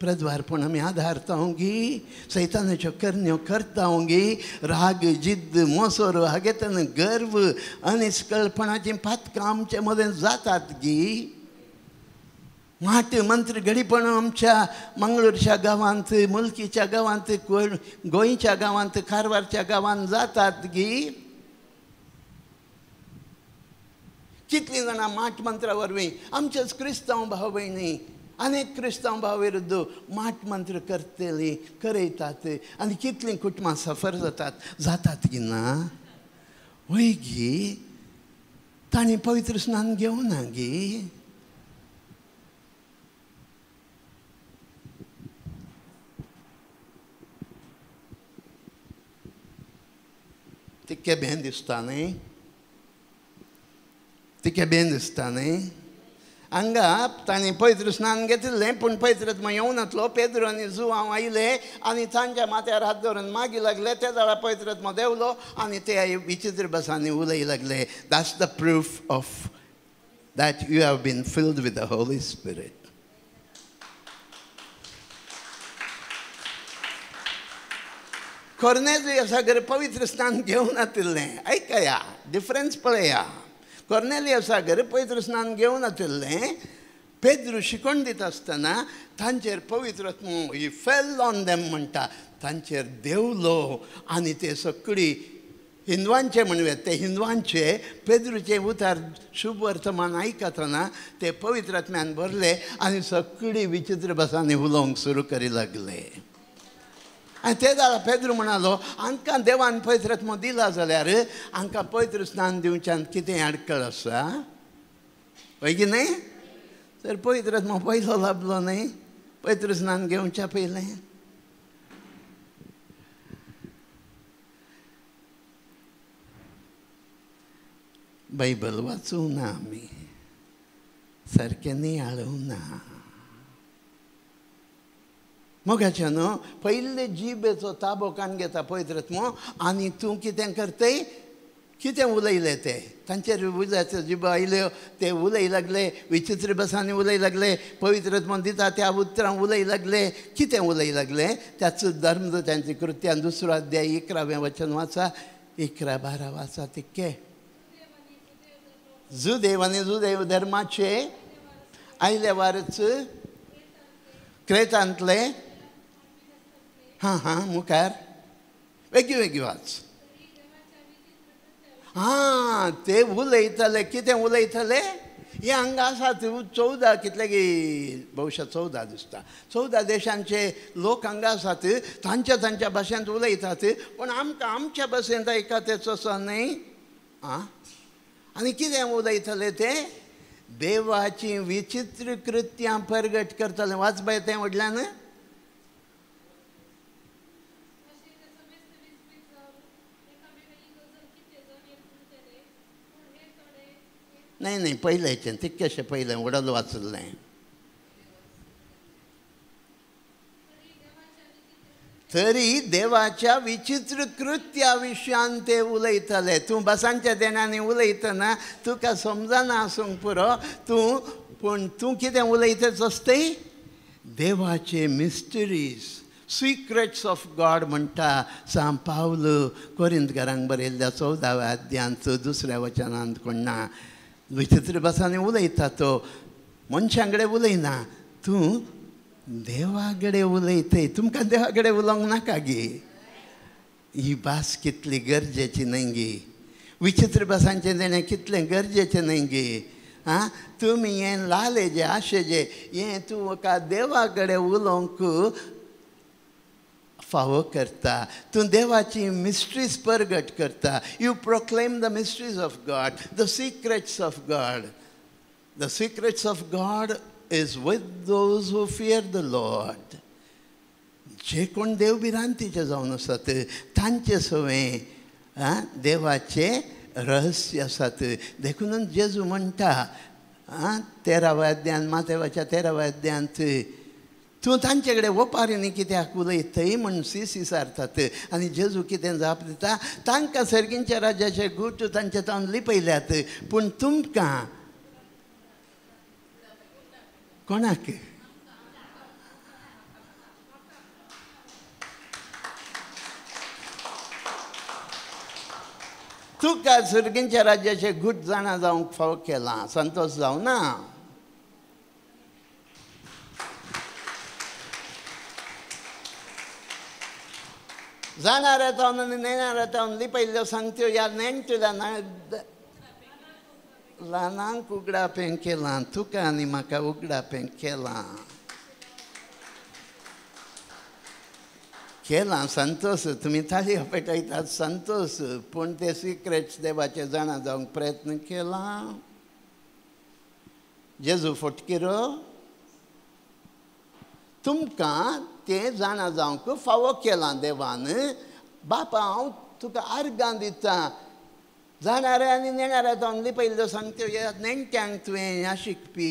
S1: प्रद्वारपण आमी आदारता गी? सैतानाच्यो करण्यो करता गी? राग, जिद्द, मोसोर, हागेतन गर्व, अनिस्कळपणाचीं पातकां आमचे मदें जातात गी? माट मंत्र घडीपण आमच्या मंगळूरच्या गांवांत, मुलकीच्या गांवांत, गोंयच्या गांवांत, कारवारच्या गांवांत जातात गी? कितलीं जाणां माट मंत्रा वरवीं आमचेच क्रिस्तांव भाव भयणी, अनेक क्रिस्तांव भाव विरुद्ध माट मंत्र करतलीं, करयतात आनी कितलीं कुटुंबां सफर जातात, जातात की ना? वय गी? तांणी पवित्र स्नान घेवना गी? तितकें भें दिसता न्हय? तितकें भें दिसता न्हय? हांगा तांणी पवित्र स्नान घेतिल्लें, पूण पवित्र आत्मो येवनातलो. पेद्रू आनी जुआंव आयले आनी तांच्या माथ्यार हात दवरून मागी लागले. ते जाल्यार पवित्र आत्मो देंवलो आनी ते विचित्र भासांनी उलय लागले. That's the proof of that you have been filled with the Holy Spirit. कोर्नेलियसा घर पवित्र स्नान घेवन नातिल्लें. आयकया, डिफरन्स पळया. कोर्नेलियसा घर पवित्र स्नान घेवन नातिल्लें. पेद्रू शिकोवन दिता आसतना तांचेर पवित्र आत्मो ही फेल ऑन देम म्हणटा, तांचेर देंवलो आनी ते सगळी हिंदवांचे म्हणूया, ते हिंदवांचे पेद्रूचें उतार शुभ वर्तमान आयकतना ते पवित्र आत्म्यान भरले आनी सगळी विचित्र भासांनी उलोवंक सुरू करी लागले. आनी ते जाल्यार पेद्रू म्हणालो, हांकां देवान पवित्र आत्मो दिला जाल्यार हांकां पवित्र स्नान दिवच्यान कितें आडखळ आसा? हय की न्हय? तर पवित्र आत्मो पयलो लाबलो न्हय पवित्र स्नान घेवच्या पयलें. बायबल वाचूं ना आमी, सारकें नियाळूं ना. मोगाच्या न्हू, पयले जिबेचो ताबो काडून घेता पवित्र आत्मो आनी तूं कितें करतय? कितें उलयले ते, तांचेर उजयाच्यो जिबो आयल्यो, ते उलय लागले, विचित्र भासांनी उलय लागले, पवित्र आत्मो दिता त्या उतरां उलय लागले. कितें उलय लागले? त्याच धर्मदूतांची कृत्यान 2 अध्याय 11वें वचन वाचा, 11-12 वाचा तितके. जुदेव आनी जुदेव धर्माचे आयले वारच क्रेतांतले. हां हां, मुखार वेगळी वेगळी वाच. हां, ते उलयताले. कितें उलयताले? हे हांगा आसात 14, कितले की बहुशा 14 दिसता, 14 देशांचे लोक हांगा आसात, तांच्या तांच्या भाशेंत उलयतात, पूण आमकां आमच्या भाशेंत आयकता तेचो असो न्हय. आं, आनी कितें उलयताले ते? देवाचीं विचित्र कृत्यां परगट करताले. वाच बाय तें व्हडल्यान. न्हय न्हय पयलेचें तितकेशें पयलें उडल वाचलें. तरी देवाच्या विचित्र कृत्या विशयान ते उलयताले. तूं भासांच्या देणांनी उलयतना तुका समजना आसूंक पुरो तूं, पूण तूं कितें उलयतच आसतय देवाचे मिस्टरीज, सिक्रेट्स ऑफ गॉड म्हणटा सांत पावल कोरिंतकारांक बरयल्ल्या 14व्या अध्यायांत 2 वचनांत कोण ना विचित्र भासांनी उलयता तो मनशां कडेन उलयना, तूं देवा कडेन उलयतय. तुमकां देवा कडेन उलोवंक नाका गे? ही भास कितली गरजेची न्हय गे? विचित्र भासांचें देणें कितलें गरजेचें न्हय गे? आं, तुमी हें लालेजें आशेजें हें तूं का देवा कडेन उलोवंक फावो करता. तूं देवाची मिस्ट्रीज परगट करता. You proclaim the mysteries of God, the secrets of God. The secrets of God is with those who fear the Lord. जे कोण देव भिरांतीचे जावन आसात तांचे सवें देवाचे रहस्य आसात. देखून जेजू म्हणटा 13व्या अध्यायांत, मातेवाच्या 13व्या अध्यायांत, तूं तांचे कडेन ओपारींनी कित्याक उलयतय म्हूण सी विचारतात. आनी जेजू कितें जाप दिता? तांकां सर्गींच्या राज्याचे गूट तांचे तावन लिपयल्यात, पूण तुमकां कोणाक? तुका सर्गींच्या राज्याचे गूट जाणा जावंक फावो केलां, संतोश जावं ना. जाणाऱ्या तावन आनी नेणाऱ्या तावन लिपयल्ल्यो सांगत्यो ह्या नेणटुल्या ल्हानांक उगडापें केलां, तुका आनी म्हाका उगडापें केलां केलां. संतोश, तुमी ताळयो पेटयतात, संतोश, पूण ते सिक्रेट्स देवाचे जाणा जावंक प्रयत्न केला. जेजू फटकिरो तुमकां तें जाणा जावंक फावो केलां देवान. बापा हांव तुका आर्गां दितां, जाणाऱ्या आनी नेणाऱ्या तावन लिपयल्ल्यो सांगत्यो ह्या नेणट्यांक तुवें ह्या शिकपी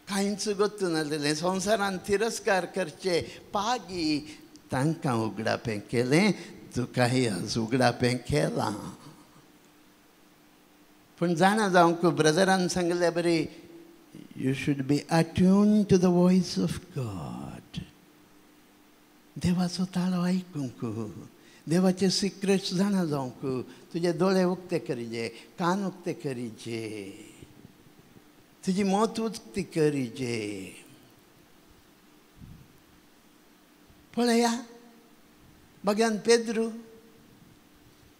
S1: कांयच गोत्तू नासलें संवसारान तिरस्कार करचे पागी तांकां उगडापें केलें, तुकाय आज उगडापें केलां. पूण जाणा जावंक ब्रदरान सांगले बरी, you should be attune to the voice of God. देवाचो ताळो आयकूंक, देवाचे सिक्रेट्स जाणा जावंक तुजे दोळे उक्ते करिजे, कान उक्ते करिजे, तुजी मत उक्ती करिजे. पळया बघ्यान पेद्रू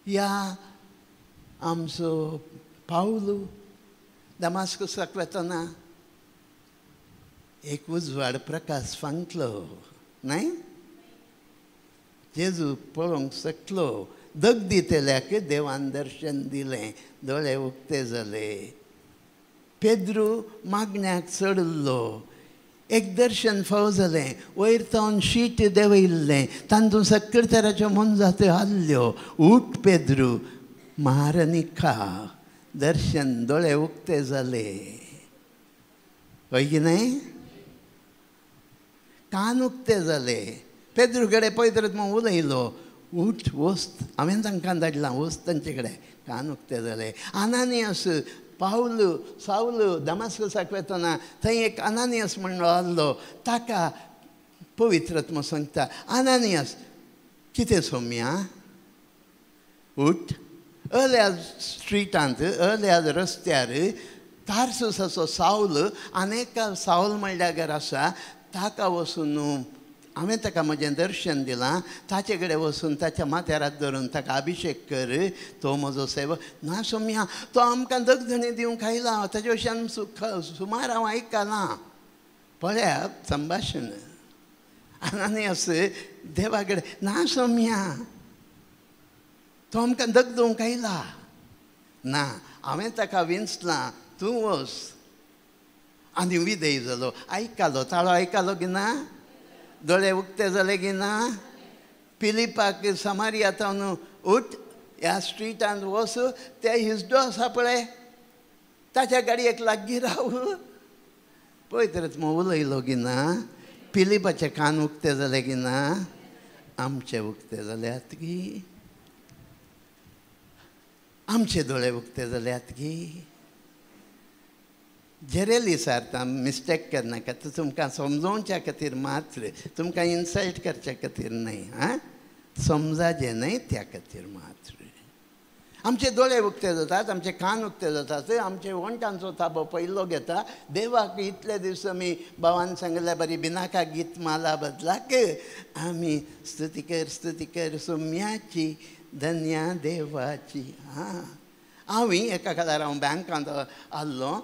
S1: या आमचो पावलू दमास्कसाक वतना एक उजवाड प्रकाश फांकलो न्हय, जेजू पळोवंक शकलो. दगदी तेल्याक देवान दर्शन दिलें, दोळे उक्ते जाले. पेद्रू मागण्याक चडिल्लो, एक दर्शन फावो जालें, वयर तावन शीट देंवयिल्लें, तातूंत सगळे तराच्यो मोनजात्यो हाडल्यो. उठ पेद्रू, मार आनी खा. दर्शन, दोळे उक्ते जाले. हय की न्हय? कान उक्ते जाले. पेद्रू कडेन पवित्र आत्मो उलयलो, उठ वस्त, हांवें तांकां धाडलां, वस्त तांचे कडेन. कान उक्ते जाले. अनानियस पावल सावल दमास्कसाक वतना थंय एक अनानियस म्हणलो आहलो, ताका पवित्र आत्मो सांगता, अनानियस कितें सोम्या, उठ, अर्ल्या स्ट्रिटांत, अर्ल्या रस्त्यार तारसुसाचो सावल आनी एका सावल म्हणल्यार आसा, ताका वचून हांवें ताका म्हजें दर्शन दिलां, ताचे कडेन वचून ताच्या माथ्यार हात धरून ताका अभिशेक कर, तो म्हजो सेवक. ना सोम्या, तो आमकां दगधणी दिवंक आयला, ताचे वयल्यान सुमार हांव आयकलां. पळया संभाशण आनी देवा कडेन, ना सोम्या, तो आमकां दगदोवंक आयला, ना हांवें ताका विंचलां, तूं वच. आनी विधेय जालो. आयकलो ताळो, आयकलो की ना? दोळे उक्ते जाले की ना? पिलिपाक समारिया तावन उठ, ह्या स्ट्रिटांत वच, ते हिजडो आसा पळय, ताच्या गाडयेक लागीं राव. पवित्र आत्मो उलयलो की ना? फिलिपाचे कान उक्ते जाले की ना? आमचे उक्ते जाल्यात की? आमचे दोळे उक्ते जाल्यात की? जेरेली सारता मिस्टेक करनाका, तुमकां समजोवच्या खातीर मात्र, तुमकां इन्सल्ट करच्या खातीर न्हय. आं, समजाचें न्हय त्या खातीर मात्र. आमचे दोळे उक्ते जातात, आमचे कान उक्ते जातात, आमचे वण्टांचो ताबो पयलो घेता. देवाक इतले दीस आमी भावान सांगिल्ल्या बरी बिनाका गीत माला बदलाक आमी स्तुती कर स्तुती कर सोम्याची धन्या देवाची. हां, हांव एका काळार हांव बँकांत आहलो.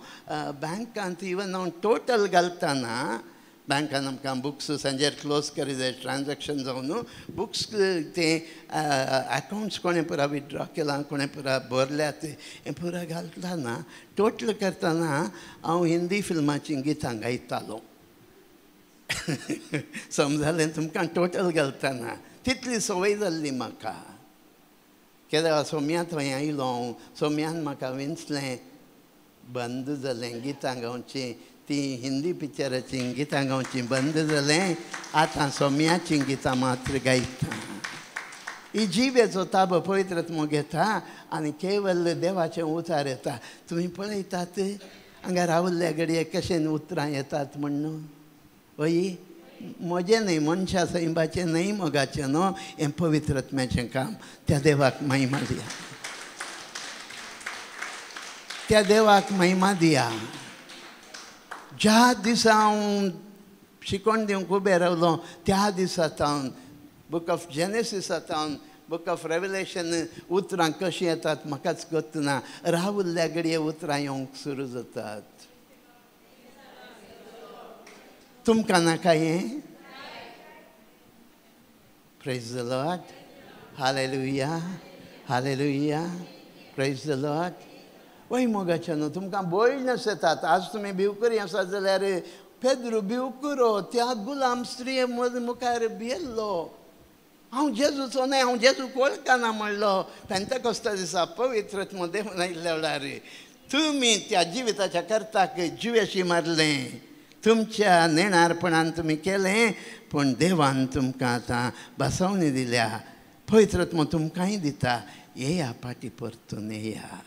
S1: बँकांत इवन हांव टोटल घालतना बँकान आमकां बुक्स सांजेर क्लोज करी जाय ट्रान्जॅक्शन जावन बुक्स ते अकावंट्स कोणें पुरा विड्रॉ केलां, कोणें पुरा भरल्यात हें पुरा घालतना टोटल करतना हांव हिंदी फिल्माचीं गितां गायतालो. समजालें तुमकां? टोटल घालतना तितली संवय जाल्ली म्हाका. केन्ना सोम्या थंय आयलो हांव, सोम्यान म्हाका विंचलें, बंद जालें गितां गावचीं, ती हिंदी पिक्चराचीं गितां गावचीं बंद जालें. आतां सोम्याचीं गितां मात्र गायता. ही जिबेचो ताबो पवित्र आत्मो घेता आनी केवल देवाचें उतार येता. तुमी पळयतात हांगा रावल्ल्या घडये कशें उतरां येतात म्हण्ण. हय, म्हजें न्हय, मनशा सैंबाचें न्हय, मोगाचें न्हू, हें पवित्र आत्म्याचें काम. त्या देवाक महिमा दिया, त्या देवाक महिमा दिया. ज्या दिसा हांव शिकोवन दिवंक उबें रावलो त्या दिसा सावन बूक ऑफ जेनेसिसा सावन बूक ऑफ रेवलेशन उतरां कशीं येतात म्हाकाच कळना. ना रावल्ल्या घडये उतरां येवंक सुरू जातात. तुमकां नाका हें? Praise the Lord, hallelujah, hallelujah, praise the Lord. वय मोगाचें न्हू, तुमकां बोल्डनेस येतात. आज तुमी भिवकुरी आसात जाल्यार पेद्रू भिवकुरो त्या गुलाम स्त्रिये मुखार भियेल्लो. हांव जेजूचो न्हय, हांव जेजूक वळखना म्हणलो. पेंतेकोस्ता दिसा पवित्र आत्मो देंवन आयिल्ल्या वेळार तुमी त्या जिविताच्या कर्ताक जिवेशी मारलें, तुमच्या नेणारपणान तुमी केलें, पूण देवान तुमकां आतां बसवणी दिल्या. पवित्र आत्मो तुमकांय दिता. येया फाटीं परतून येया.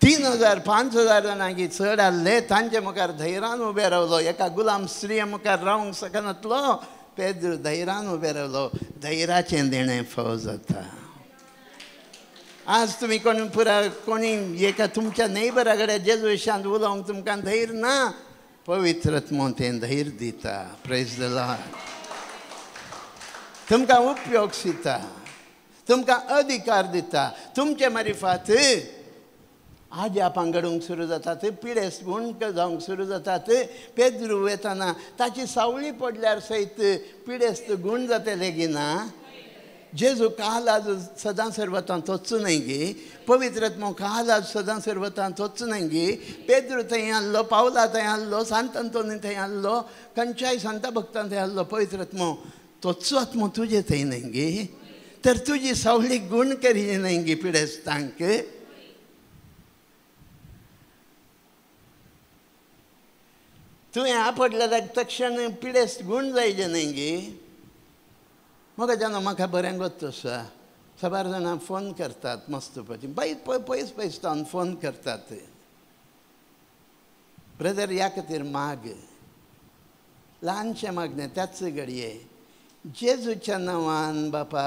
S1: 3000 5000 जाणांकी चड आहले, तांचे मुखार धैर्यान उबे रावलो. एका गुलाम स्त्रिये मुखार रावंक शकनातलो पेद्रू धैर्यान उबे रावलो. धैर्याचें देणें फावो जाता. आज तुमी कोण पुरा कोणी एका तुमच्या नेबरा कडेन जेजू विशयांत उलोवंक तुमकां धैर्य ना, पवित्र आत्मो तें धैर्य दिता. Praise the Lord. तुमकां उपयोग दिता, तुमकां अधिकार दिता. तुमचे मारिफात आज्यापां घडूंक सुरू जातात, पिडेस्त गुण जावंक सुरू जातात. पेद्रू वेतना ताची सावळी पडल्यार सयत पिडेस्त गूण जातले की ना? जेजू काल आज सदां सर्वतां तोच न्हय गी? पवित्र आत्मो काल आज सदां सर्वतां तोच न्हय गी? पेद्रू थंय आहलो, पावला थंय आहलो, सांत अंतोनी थंय आहलो, खंयच्याय सांता भक्तां थंय आहलो. पवित्र आत्मो तोच आत्मो तुजे थंय न्हय गी? तर तुजी सावळी गूण करी न्हय गी पिडेस्तांक? तुवें आपडल्यार तक्षण पिडेस्त गूण जायचे न्हय गी? म्हाका जाणा म्हाका बरें गोत्त आसा. साबार जाणां फोन करतात मस्त बाई पयस पयस तावन फोन करतात. ब्रदर ह्या खातीर माग, ल्हानशें मागणें त्याच घडये जेजूच्या नांवान बापा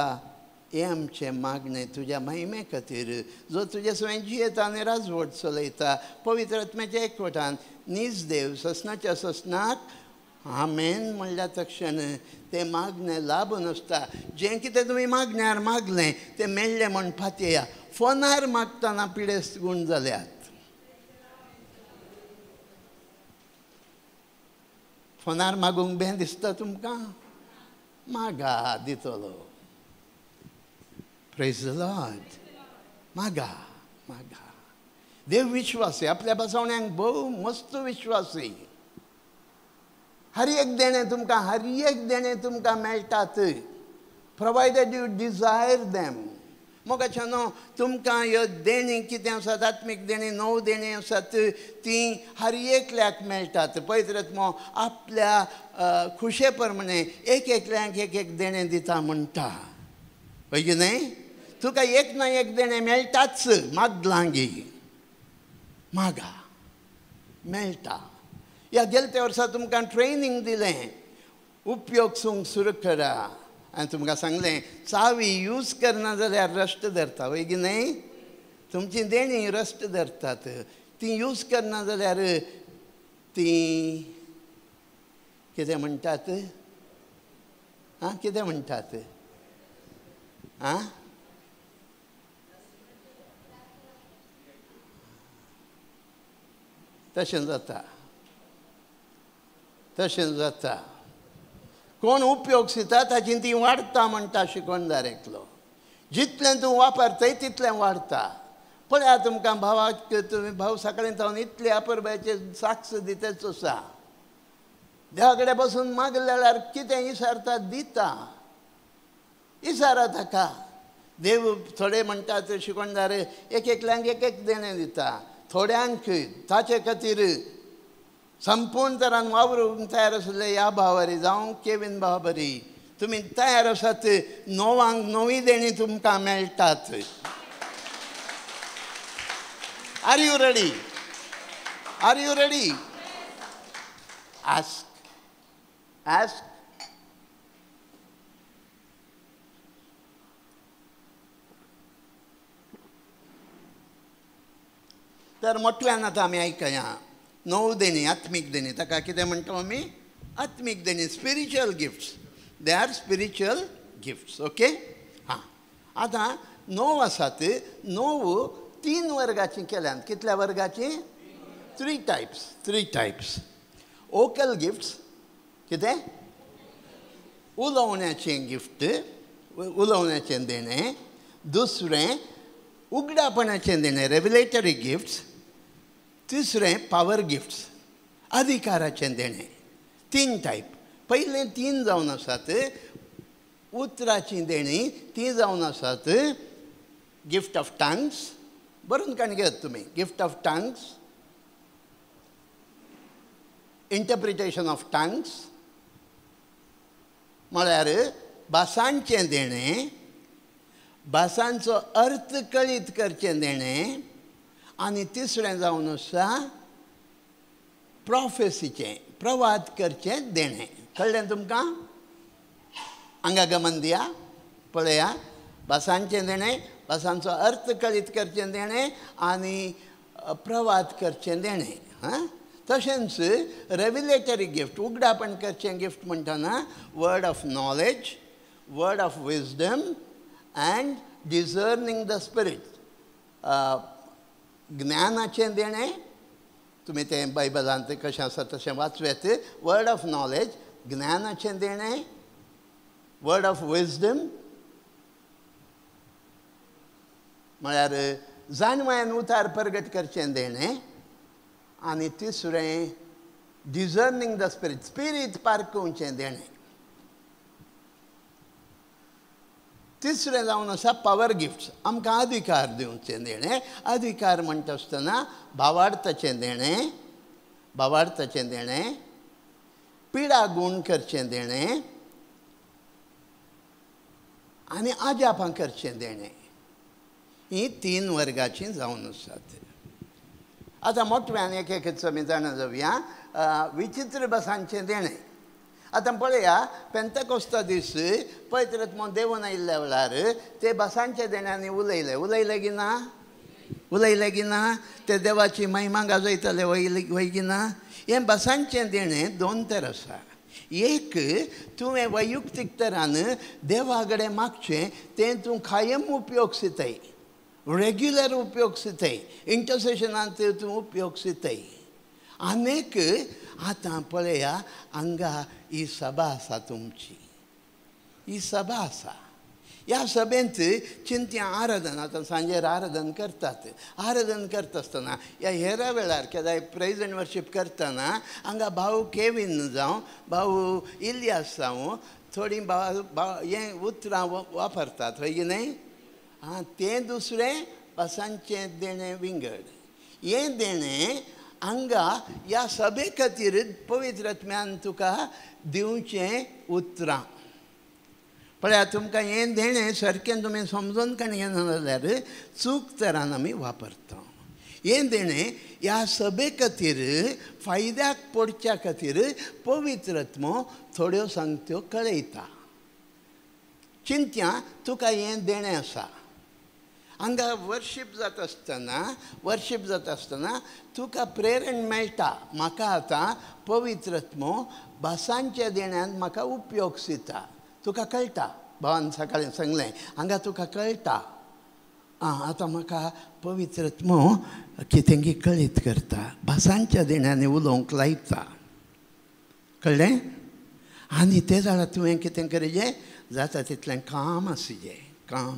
S1: हें आमचें मागणें तुज्या महिमे खातीर, जो तुजे सवें जियेता आनी राजवट चलयता पवित्र आत्म्याच्या एकवटान नीज देव ससनाच्या ससनाक आमेन म्हणल्या तक्षण तें मागणें लाभून आसता. जें कितें तुमी मागण्यार मागलें तें मेळ्ळें म्हण पातया. फोनार मागतना पिडेस्त गूण जाल्यात. फोनार मागूंक बें दिसता तुमकां? मागा दितलो. Praise the Lord. मागा मागा. देव विश्वासी, आपल्या बसवण्यांक भोव मस्त विश्वासी. हर एक देणें तुमकां, हर एक देणें तुमकां मेळटात, प्रोवायडेड you Dzire them. मोगाच्या न्हू तुमकां ह्यो देणी कितें आसात, आत्मीक देणी 9 देणी आसात, तीं हर एकल्याक मेळटात. पवित्र आत्मो आपल्या खुशे प्रमाणे एक एकल्याक एक एक देणें दिता म्हणटा. हय की न्हय? तुका एक ना एक देणें मेळटाच. मागलांगी मागा मेळटा. ह्या गेल्या त्या वर्सा तुमकां ट्रेनींग दिलें, उपयोग सूंक सुरू करा. आनी तुमकां सांगलें चावी यूज करना जाल्यार रस्ट धरता. वय की न्हय? तुमची देणी रस्ट धरतात, ती यूज करना जाल्यार ती कितें म्हणटात? आं, कितें म्हणटात? आं, तशें जाता, तशें जाता. कोण उपयोग दिता ताची ती वाडटा म्हणटा शिकवणदार एकलो. जितलें तूं वापरतय तितलें वाडटा. पळया तुमकां भावाक, तुमी भाव सकाळीं जावन इतले अपुरबायेचे साक्ष दितच आसा. देवा कडेन बसून मागलें जाल्यार कितें इसारता दिता, इसारा ताका. देव थोडे म्हणटात शिकवणदार एक एकल्यांक एक एक देणें दिता, थोड्यांक ताचे खातीर संपूर्ण तरान वावरूंक तयार आसले ह्या भावारी जावं केवीन भावारी तुमी तयार आसात. 9 9 देणी तुमकां मेळटात. Are you ready? Are you ready? Ask, ask. तर मोठल्यान आतां आमी आयकया 9 देणी, आत्मीक देणी. ताका कितें म्हणटा आमी? आत्मीक देणी, spiritual gifts. They are spiritual gifts. Okay. हां, आतां 9 आसात. 9 3 वर्गाचीं केल्यात. कितल्या वर्गाचीं? 3 टायप्स. 3 टायप्स. वोकल गिफ्ट्स कितें? उलोवण्याचें गिफ्ट, उलोवण्याचें देणें. दुसरें उगडापणाचें देणें, रेव्युलेटरी गिफ्ट्स. तिसरें पावर गिफ्ट्स, अधिकाराचें देणें. 3 टायप. पयलें 3 जावन आसात उतराचीं देणीं, तीं जावन आसात गिफ्ट ऑफ टंग्स. बरोवन काण घेयात तुमी. Gift of tongues, interpretation of tongues म्हळ्यार भासांचें देणें, भासांचो अर्थ कळीत करचें देणें. आनी तिसरें जावन आसा प्रोफेसीचें, प्रवाद करचें देणें. कळ्ळें तुमकां? हांगा गमन दिया, पळया. भासांचें देणें, भासांचो अर्थ कळीत करचें देणें आनी प्रवाद करचें देणें. हां, तशेंच रेव्युलेटरी गिफ्ट, उगडापण करचें गिफ्ट म्हणटना word of knowledge, word of wisdom and discerning the spirit. ज्ञानाचें देणें, तुमी तें बायबलांत कशें आसा तशें वाचूं येत. वर्ड ऑफ नॉलेज, ज्ञानाचें देणें, वर्ड ऑफ विजडम म्हळ्यार जाणवायन उतार प्रगट करचें देणें. आनी तिसरें डिसर्निंग the spirit, spirit पारखुवचें देणें. तिसरें जावन आसा पावर गिफ्ट्स, आमकां अधिकार दिवचें देणें. अधिकार म्हणटा आसतना भावार्थाचें देणें, भावार्थाचें देणें, पिडा गूण करचें देणें आनी आजापां करचें देणें. हीं 3 वर्गाचीं जावन आसात. आतां मोटव्यान एक एकच आमी जाणा जावया. विचित्र भासांचें देणें. आतां पळया, पेंतकोस्ता दीस पवित्र आत्मो देंवून आयिल्ल्या वेळार ते भासांच्या देण्यांनी उलयले. उलयले की ना? उलयले की ना? ते देवाची महिमा गाजयताले वय की ना? हें भासांचें देणें 2 तर आसा. एक, तुवें वैयक्तीक तरान देवा कडेन मागचें, तें तूं कायम उपयोग दिताय, रेग्युलर उपयोग दिताय, इंटरसेशनांत तूं उपयोग दिताय. आनीक आतां पळया, हांगा ही सभा आसा तुमची, ही सभा आसा. ह्या सभेंत चिंत्या आराधन, आतां सांजेर आराधन करतात. आराधन करता आसतना ह्या हेरा वेळार केदाय प्रेज एंड वर्शीप करतना हांगा भाऊ केवीन जावं, भाऊ इलियास जावं, थोडीं भाव हें उतरां वापरतात. हय की न्हय? आं, तें दुसरें भासांचें देणें विंगड. हें देणें हांगा ह्या सभे खातीर पवित्र आत्म्यान तुका दिवचें उतरां. पळया, तुमकां हें देणें सारकें तुमी समजून काणी घेना जाल्यार चूक तरान आमी वापरता. हें देणें ह्या सभे खातीर फायद्याक पडच्या खातीर पवित्र आत्मो थोड्यो सांगत्यो कळयता. चिंत्या तुका हें देणें आसा. हांगा वर्शीप जाता आसतना, वर्शीप जाता आसतना तुका प्रेरण मेळटा, म्हाका आतां पवित्र आत्मो भासांच्या देण्यान म्हाका उपयोग दिता. तुका कळटा, भावान सकाळीं सांगलें, हांगा तुका कळटा, आं आतां म्हाका पवित्र आत्मो कितेंगी कळीत करता, भासांच्या देण्यांनी उलोवंक लायता. कळ्ळें? आनी ते जाल्यार तुवें कितें करचें, जाता तितलें काम आसचें, काम.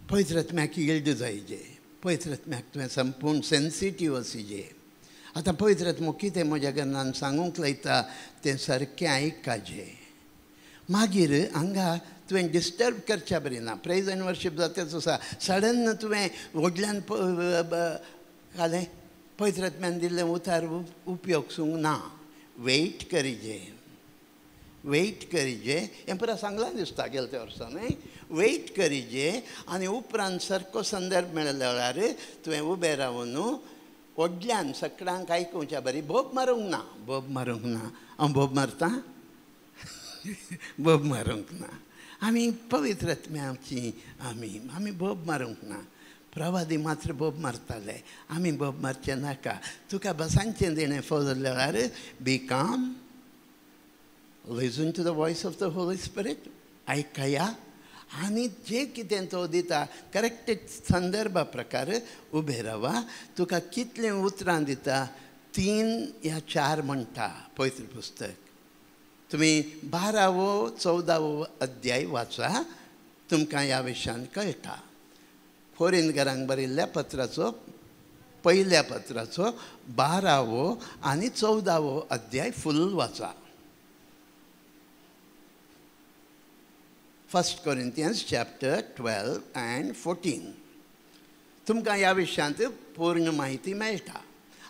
S1: पवित्र आत्म्याक यिल्ड जायजे, पवित्र आत्म्याक तुवें संपूर्ण सेन्सिटीव आसचें. आतां पवित्र आत्मो कितें म्हज्या घरान सांगूंक लायता तें सारकें आयकाचें. मागीर हांगा तुवें डिस्टर्ब करच्या बरी ना. प्रेज एंड वर्शीप जातेच आसा, सडन तुवें व्हडल्यान घालें, पवित्र आत्म्यान दिल्लें उतार उपयोग सूंक ना. वेट करिजे, वेट करिजे. हें पुरा सांगलां दिसता गेल्या त्या वर्सा न्हय. वेट करिजे आनी उपरांत सारको संदर्भ मेळ्ळ्या वेळार तुवें उबें रावन व्हडल्यान सगळ्यांक आयकुच्या बरी बोब मारूंक ना. बोब मारूंक ना. हांव बोब मारता? बोब मारूंक ना. आमी पवित्र आत्म्याची आमी आमी बोब मारूंक ना. प्रवादी मात्र बोब मारताले, आमी बोब मारचें नाका. तुका भासांचें देणें फाव जाल्ल्या वेळार be calm, listen to the voice of the Holy Spirit, आयकया आनी जें कितें तो दिता करेक्ट संदर्भा प्रकार उबें रावा. तुका कितलीं उतरां दिता, 3 या 4 म्हणटा पवित्र पुस्तक. तुमी 12वो 14वो अध्याय वाचा, तुमकां ह्या विशयान कळटा. कोरिंदकारांक बरयल्ल्या पत्राचो पयल्या पत्राचो 12वो आनी 14वो अध्याय फूल वाचा. 1 Corinthians chapter 12 and 14. तुमकां ह्या विशयांत पूर्ण म्हायती मेळटा.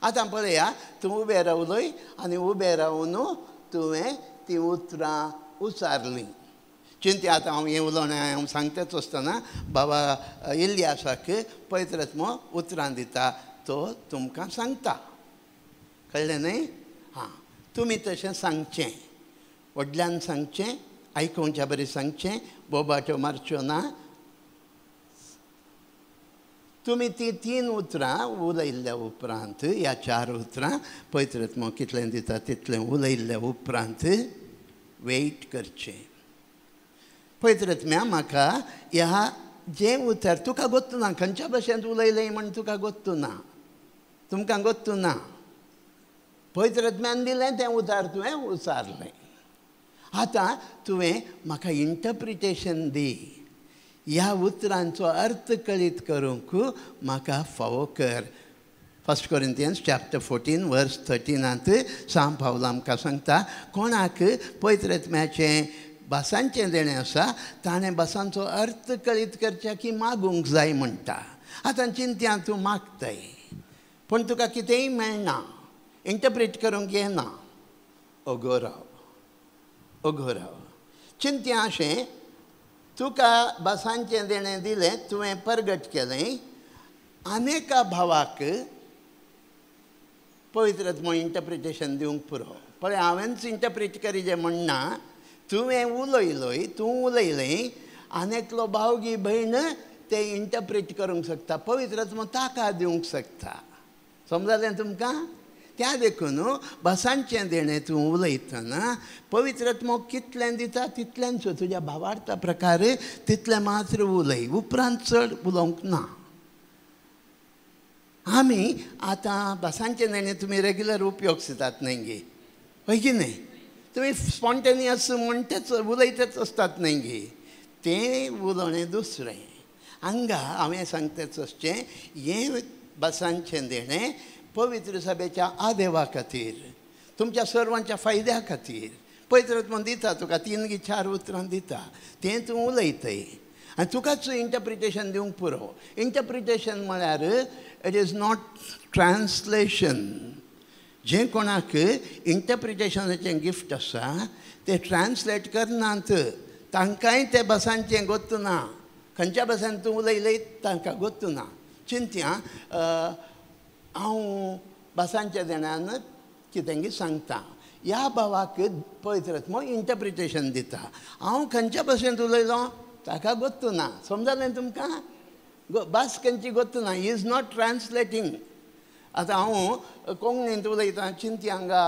S1: आतां पळया, तूं उबें रावलोय आनी उबें रावन तुवें तीं उतरां उचारलीं. चिंत्या आतां हांव हें उलोवणें हांव सांगताच आसतना बाबा इलियासाक पवित्र आत्मो उतरां दिता, तो तुमकां सांगता. कळ्ळें न्हय? हां, तुमी तशें सांगचें, व्हडल्यान सांगचें, आयकुच्या बरें सांगचें, बोबाट्यो मारच्यो ना. तुमी तीं 3 उतरां उलयल्ल्या उपरांत, ह्या 4 उतरां पवित्र आत्मो कितलें दिता तितलें उलयल्ल्या उपरांत वेट करचें. पवित्र आत्म्या म्हाका ह्या जें उतर तुका गोत्तू ना, खंयच्या भाशेंत उलयलें म्हण तुका गोत्तू ना, तुमकां गोत्तू ना. पवित्र आत्म्यान दिलें तें उतर तुवें उचारलें. आतां तुवें म्हाका इंटरप्रिटेशन दी, ह्या उतरांचो अर्थ कळीत करूंक म्हाका फावो कर. 1 Corinthians chapter 14 verse 13 सांत पावल आमकां सांगता, कोणाक पवित्र आत्म्याचें भासांचें देणें आसा ताणें भासांचो अर्थ कळीत करच्या की मागूंक जाय म्हणटा. आतां चिंत्या तूं मागताय पूण तुका कितेंय मेळना, इंटरप्रीट करूंक येना. ओगो राव, ओगो राव. चिंत्या अशें, तुका भासांचें देणें दिलें, तुवें परगट केलें, अनेका भावाक पवित्र आत्मो इंटरप्रिटेशन दिवंक पुरो. पळय, हांवेंच इंटरप्रीट करिजे म्हणना, तुवें उलयलोय, तूं उलयलें, आनी एकलो भावगी भयण ते इंटरप्रीट करूंक शकता, पवित्र आत्मो ताका दिवंक शकता. समजलें तुमकां? त्या देखून भासांचें देणें तूं उलयतना पवित्र आत्मो कितलें दिता तितलेंच तुज्या भावार्था प्रकार तितलें मात्र उलय, उपरांत चड उलोवंक ना. आमी आतां भासांचें देणें तुमी रेगुलर उपयोग दितात न्हय गे, हय की न्हय? तुमी स्पॉन्टेनियस म्हणटाच उलयतच आसतात न्हय गे, तें उलोवणें दुसरें. हांगा हांवें सांगताच आसचें, हें भासांचें देणें पवित्र सभेच्या आदेवा खातीर, तुमच्या सर्वांच्या फायद्या खातीर पवित्र आत्मो दिता तुका 3 की 4 उतरां दिता, तें तूं उलयतय आनी तुकाच इंटरप्रिटेशन दिवंक पुरो. इंटरप्रिटेशन म्हळ्यार it is not translation. जें कोणाक इंटरप्रिटेशनाचें गिफ्ट आसा तें ट्रान्सलेट करनात, तांकांय ते भासांचें गोत्त ना. खंयच्या भासान तूं उलयलें तांकां गोत्त ना. चिंत्या हांव भासांच्या देण्यान कितेंगी सांगता, ह्या भावाक पवित्र आत्मो इंटरप्रिटेशन दिता. हांव खंयच्या भाशेंत उलयलो ताका गोत्त ना. समजलें तुमकां? भास खंयची गोत्त ना. He is not translating. आतां हांव कोंकणींत उलयतां, चिंती हांगा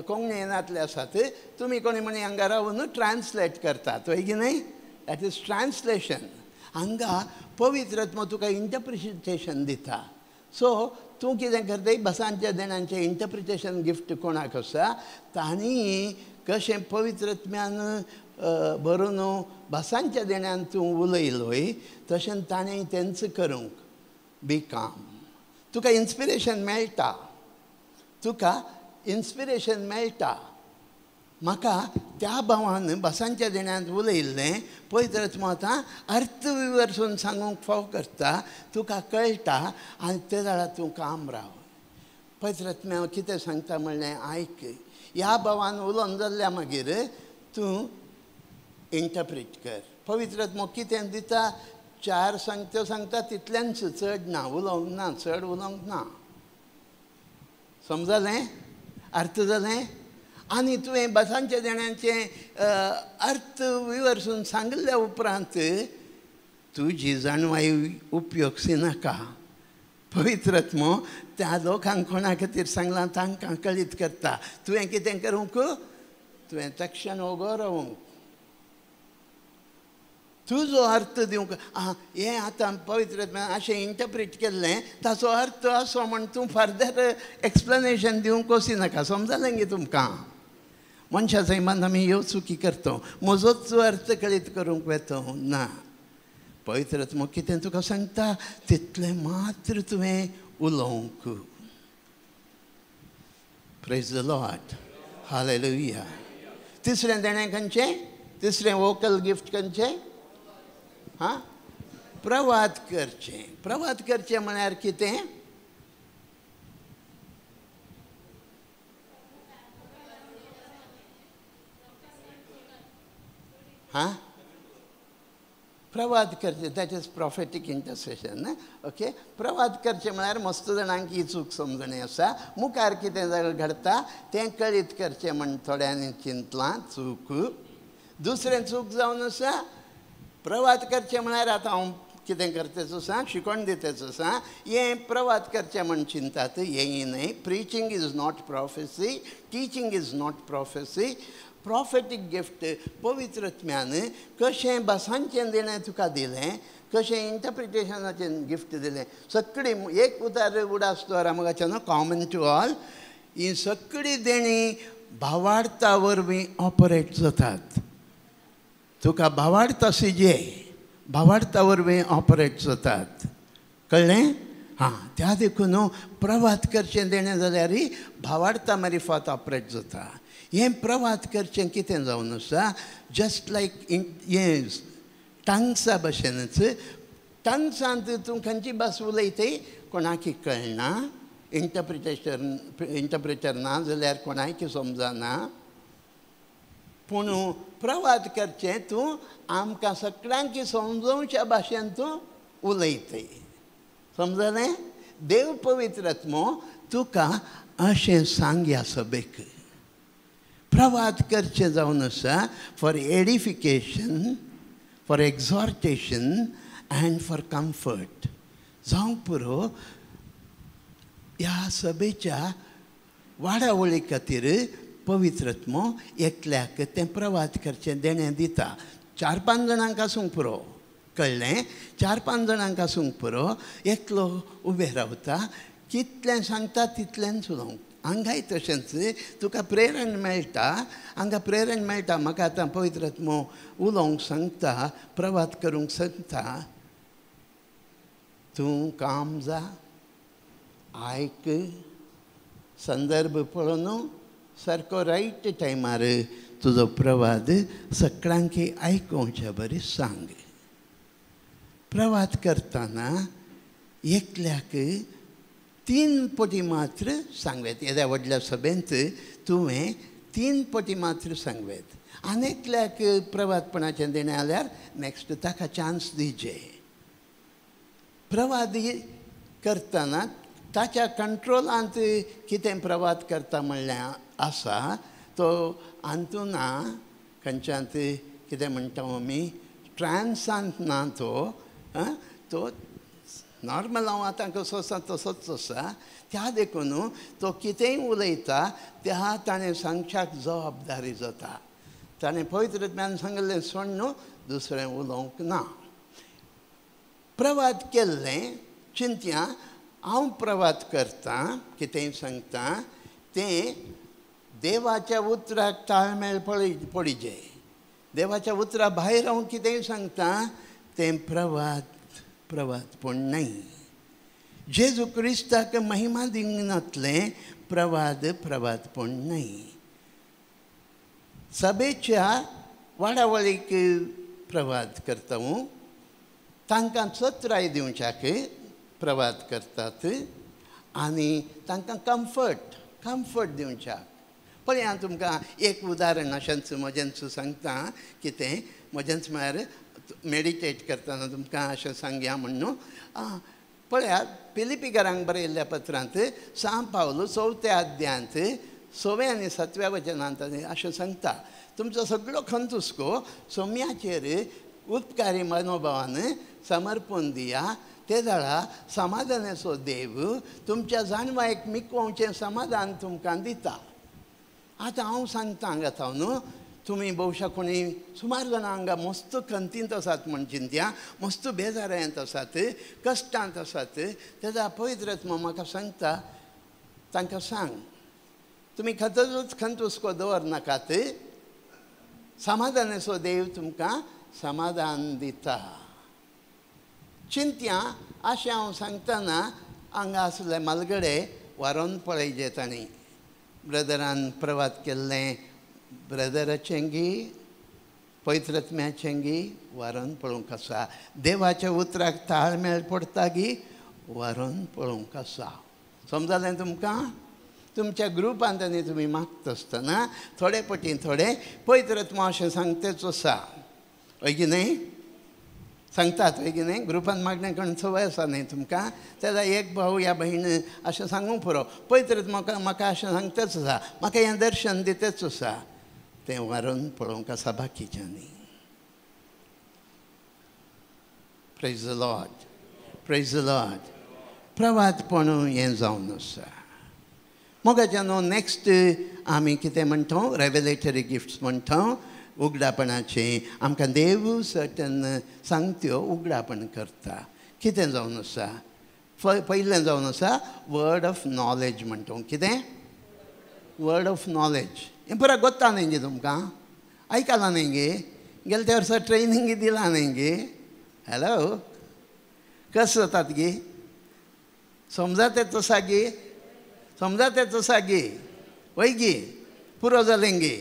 S1: कोंकणी येनातले आसात, तुमी कोणी म्हणी हांगा रावन ट्रान्सलेट करतात, हय की न्हय? That is translation. हांगा पवित्र आत्मो तुका इंटरप्रिटेशन दिता. सो तूं कितें करताय, भासांच्या देणांचें इंटरप्रिटेशन गिफ्ट कोणाक आसा तांणी कशें पवित्र आत्म्यान भरून भासांच्या देण्यान तूं उलयलोय तशें ताणें तेंच करूंक. बी काम. तुका इन्स्पिरेशन मेळटा, तुका इन्स्पिरेशन मेळटा. म्हाका त्या भावान भासांच्या देण्यांत उलयल्लें पवित्र आत्मो आतां अर्थ विवर्सून सांगूंक फाव करता, तुका कळटा आनी ते जाल्यार तूं काम राव. पवित्र आत्म्या कितें सांगता म्हणलें आयक. ह्या भावान उलोवन जाल्ल्या मागीर तूं इंटरप्रीट कर. पवित्र आत्मो कितें दिता, 4 सांगत्यो सांगता तितल्यानच, चड ना, उलोवंक ना, चड उलोवंक ना. समजलें? अर्थ जालें? आनी तुवें भासांच्या देण्यांचें अर्थ विवर्सून सांगिल्ल्या उपरांत तुजी जाणवाय उपयोगशी नाका. पवित्र आत्मो त्या लोकांक कोणा खातीर सांगलां तांकां कळीत करता. तुवें कितें करूंक, तुवें तक्षण ओगो रावूंक, तुजो अर्थ दिवंक. आं, हें आतां पवित्र आत्म्यान अशें इंटरप्रीट केल्लें ताचो अर्थ असो म्हण तूं फर्दर एक्सप्लेनेशन दिवंक वची नाका. समजलें गे तुमकां? मनशाचो इमान आमी ह्यो चुकी करता, म्हजोच अर्थ कळीत करूंक वेतो ना. पवित्र आत्मो कितें तुका सांगता तितलें मात्र तुवें उलोवंक. Praise the Lord. Hallelujah. तिसरें देणें खंयचें? तिसरें वोकल गिफ्ट खंयचें? हां, प्रवाद करचें. प्रवाद करचें म्हळ्यार कितें? हां, प्रवाद करचें, that is prophetic intercession. Okay, प्रवाद करचें म्हळ्यार मस्त जाणांक ही चूक समजणी आसा. मुखार कितें घडता तें कळीत करचें म्हण थोड्यांनी चिंतलां, चूक. दुसरें चूक जावन आसा, प्रवाद करचें म्हळ्यार आतां हांव कितें करतेच आसा, शिकोवन दितेच आसा, हें प्रवाद करचें म्हण चिंतात, हेंय न्हय. Preaching is not prophecy, teaching is not prophecy. Prophetic gift पवित्र आत्म्यान कशें भासांचें देणें तुका दिलें, कशें इंटरप्रिटेशनाचें गिफ्ट दिलें, सगळीं एक उतार उडास दवरा मोगाच्या न्हू, कॉमन टू ऑल. ही सगळीं देणीं भावार्था वरवीं ऑपरेट जातात. तुका भावार्थ जे भावार्था वरवीं ऑपरेट जातात. कळ्ळें? हां, त्या देखून प्रवाद करचें देणें जाल्यार भावार्था मारिफात ऑपरेट जाता. हें प्रवाद करचें कितें जावन आसा, जस्ट लायक हें टांग्सा भशेनच. टांग्सांत तूं खंयची भास उलयतय कोणाकी कळना, इंटरप्रिटेशन इंटरप्रिटर ना जाल्यार कोणाकी समजना. पूण प्रवाद करचें तूं आमकां सगळ्यांकी समजोवच्या भाशेन तूं उलयतय. समजलें? देव पवित्र आत्मो तुका अशें सांग ह्या सभेक. प्रवाद करचें जावन आसा for edification, for exhortation and for comfort. जावंक पुरो ह्या सभेच्या वाडावळी खातीर पवित्र आत्मो एकल्याक तें प्रवाद करचें देणें दिता. 4-5 जाणांक आसूंक पुरो. कळ्ळें? 4-5 जाणांक आसूंक पुरो. एकलो उबें रावता, कितलें सांगता तितलेंच उलोवंक. हांगाय तशेंच तुका प्रेरण मेळटा, हांगा प्रेरण मेळटा. म्हाका आतां पवित्र आत्मो उलोवंक सांगता, प्रवाद करूंक सांगता, तूं काम जा, आयक, संदर्भ पळोवन सारको रायट टायमार तुजो प्रवाद सगळ्यांकी आयकोवच्या बरी सांग. प्रवाद करतना एकल्याक 3 पटी मात्र सांगवेत. येद्या व्हडल्या सभेंत तुवें 3 पटी मात्र सांगवेत. आनी एकल्याक प्रवादपणाचें देणें जाल्यार नॅक्स्ट ताका चान्स दिजे. प्रवाद करतना ताच्या कंट्रोलांत कितें प्रवाद करता म्हणल्यार आसा तो आंतूना खंयच्यांत कितें म्हणटा आमी ट्रान्सांत ना तो तो नॉर्मल हांव आतां कसो आसा तसोच आसा. त्या देखून तो कितेंय उलयता त्या ताणें सांगच्याक जबाबदारी जाता. ताणें पवित्र आत्म्यान सांगिल्लें सोड न्हू दुसरें उलोवंक ना. प्रवाद केल्लें चिंतया हांव प्रवाद करतां कितेंय सांगता तें देवाच्या उतराक ताळमेळ पडिजे. देवाच्या उतरा भायर हांव कितेंय सांगता तें प्रवाद प्रवादपण न्हय. जेजू क्रिस्ताक महिमा दिवंक नातलें प्रवाद प्रवादपण न्हय. सभेच्या वाडावळीक प्रवाद करता तांकां चत्राय दिवच्याक प्रवाद करतात आनी तांकां कम्फर्ट दिवच्याक. पळय हांव तुमकां एक उदाहरण अशेंच म्हजेंच सांगता कितें म्हजेंच म्हळ्यार मेडिटेट करतना तुमकां अशें सांगया म्हण न्हू. पळयात फिलिपीकारांक बरयल्ल्या पत्रांत सांत पावल 4 अध्यायांत 6व्या आनी 7व्या वचनांत अशें सांगता, तुमचो सगळो खंतुस्को सोम्याचेर उपकारी मनोभावान समर्पण दिया. ते जाळा समाधानाचो देव तुमच्या जाणवायक मिकोवचें समाधान तुमकां दिता. आतां हांव सांगता हांगा जावन न्हू तुमी भोवशा कोणी सुमार जाणां हांगा मस्त खंतींत आसात म्हण चिंतया, मस्त बेजारांत आसात, कश्टांत आसात. तेजा पवित्र आत्मो म्हाका सांगता तांकां सांग तुमी खंतूच खंतुस्को दवरनाकात. समाधानाचो देव तुमकां समाधान दिता. चिंतया अशें हांव सांगतना हांगा आसले मालगडे वारोन पळयजे तांणी ब्रदरान प्रवाद केल्लें ब्रदराचें गी पवित्र आत्म्याचें गी वारोन पळोवंक आसा. देवाच्या उतराक ताळमेळ पडटा गी वारोन पळोवंक आसा. समजलें तुमकां? तुमच्या ग्रुपांत आनी तुमी मागता आसतना थोडे पटी थोडे पवित्र आत्मो अशें सांगतेच आसा. हय की न्हय? सांगतात हय की न्हय? ग्रुपान मागणें करून संवय आसा न्हय तुमकां? तेन्ना एक भाव या भयण अशें सांगूंक पुरो पवित्र आत्मो म्हाका अशें सांगतेच आसा, म्हाका हें दर्शन दितेच आसा. तें वारोन पळोवंक आसा बाकीच्यांनी. Praise the Lord, praise the Lord. प्रवादपण हें जावन आसा. मोगाच्या न्हू नॅक्स्ट आमी कितें म्हणटा रेवेलेटरी गिफ्ट्स म्हणटा. उगडापणाचें आमकां देव सर्टन सांगत्यो उगडापण करता. कितें जावन आसा? पयलें जावन आसा वर्ड ऑफ नॉलेज म्हणटा. कितें? वर्ड ऑफ नॉलेज हें पुरा गोत्ता न्हय गे तुमकां? आयकलां न्हय गे? गेले त्या वर्सा ट्रेनींग दिलां न्हय गे? हॅलो, कशें जातात गे? समजा तें तसा गे? समजा तें तसा गे? वय गे? पुरो जालें गे?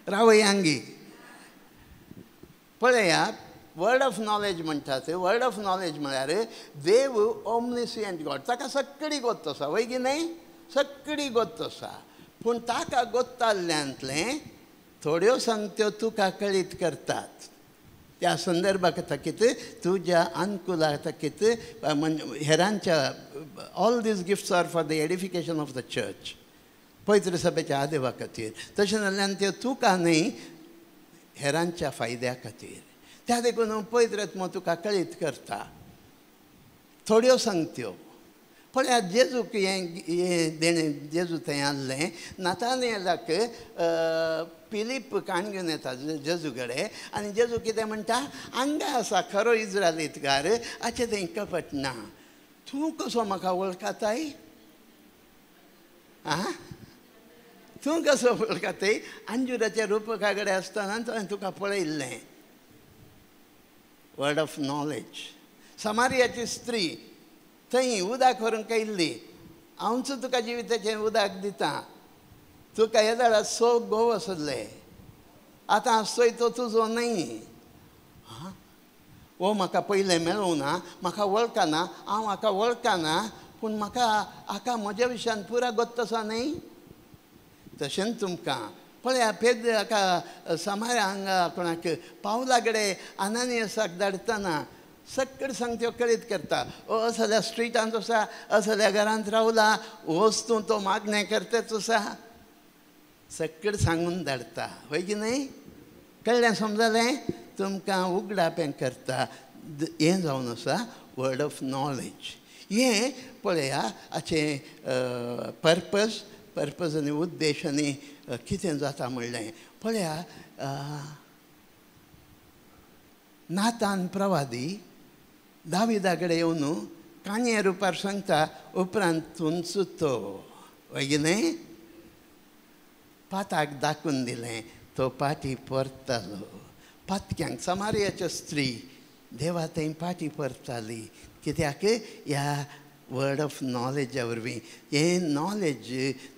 S1: रावयांगी. पळया वर्ड ऑफ नॉलेज म्हणटात. वर्ड ऑफ नॉलेज म्हळ्यार देव ओमनिसियंट गॉड, ताका सगळी गोत्त आसा. वय की न्हय? सगळी गोत्त आसा. पूण ताका गोत्ताल्ल्यांतलें थोड्यो सांगत्यो तुका कळीत करतात. त्या संदर्भाक तकीत तुज्या अनुकुला तकीत हेरांच्या. All these gifts are for the edification of the church, पवित्र सभेच्या आदेवा खातीर. तशें जाल्ल्यान त्यो तुका न्हय हेरांच्या फायद्या खातीर. त्या देखून पवित्र आत्मो तुका कळीत करता थोड्यो सांगत्यो. पळयात जेजूक हें देणें जेजू थंय आहलें. नातानेलाक फिलीप काण घेवन येता जेजू कडेन आनी जेजू कितें म्हणटा, हांगा आसा खरो इज्रायलीतकार, हाचें थंय कपट ना. तूं कसो म्हाका वळखताय? आं, तूं कसो वळखताय? अंजुराच्या रुपका कडेन आसतना हांवें तुका पळयल्लें. Word of knowledge. समारियाची स्त्री थंय उदक व्हरूंक आयिल्ली. हांवच तुका जिविताचें उदक दिता. तुका ह्या जाल्यार 100 घोव आसले, आतां आसतोय तो तुजो न्हय. हां, हो म्हाका पयलें मेळूं ना, म्हाका वळखना, हांव हाका वळखना, पूण म्हाका हाका म्हज्या विशयान पुरा गोत्त आसा न्हय. तशेंच तुमकां पळया पेद हाका समाया हांगा कोणाक पावला कडेन अनानियसाक धाडटना सगळें सांगत्यो कळीत करता. असल्या स्ट्रिटांत आसा, असल्या घरांत रावला, वच तूं तो मागणें करताच आसा, सगळें सांगून धाडटा. हय की न्हय? कळ्ळें समजलें? तुमकां उगडापें करता. हें जावन आसा वर्ड ऑफ नॉलेज. हें पळया हाचें पर्पज, पर्पज आनी उद्देश आनी कितें जाता म्हणलें पळया. नातान प्रवादी दाविदा कडेन येवन काणये रुपार सांगता, उपरांत तुमचो तो हय की न्हय पाताक दाखोवन दिलें, तो पाटी परतालो. पातक्यांक समारियाच्यो स्त्री देवा थंय पाटी परताली. कित्याक? ह्या वर्ड ऑफ नॉलेजा वरवीं. हें नॉलेज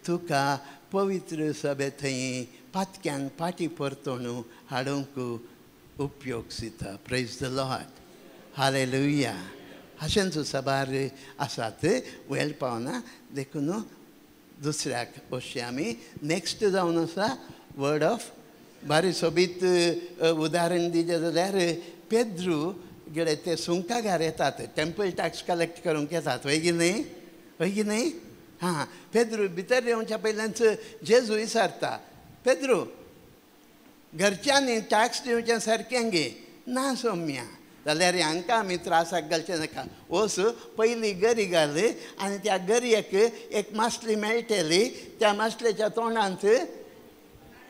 S1: तुका पवित्र सभे थंय पातक्यांक पाटी परतोवन हाडूंक उपयोग दिता. Praise the Lord, hallelujah. अशेंच साबार आसात, वेळ पावना देखून दुसऱ्याक अशें आमी नेक्स्ट जावन आसा वर्ड ऑफ. बारी सोबीत उदाहरण दिलें जाल्यार पेद्रू गेले ते सुंकागार येतात, टेम्पल टॅक्स कलेक्ट करूंक येतात. हय की न्हय? हय की न्हय? हां, पेद्रू भितर येवच्या पयल्याच जेजू विचारता, पेद्रू घरच्यांनी टॅक्स दिवचें सारकें गे ना सोम्या, जाल्यार हांकां आमी त्रासाक घालचें नाका. वच पयली गरी घाल आनी त्या गरयेक एक मासली मेळटली, त्या मासलेच्या तोंडांत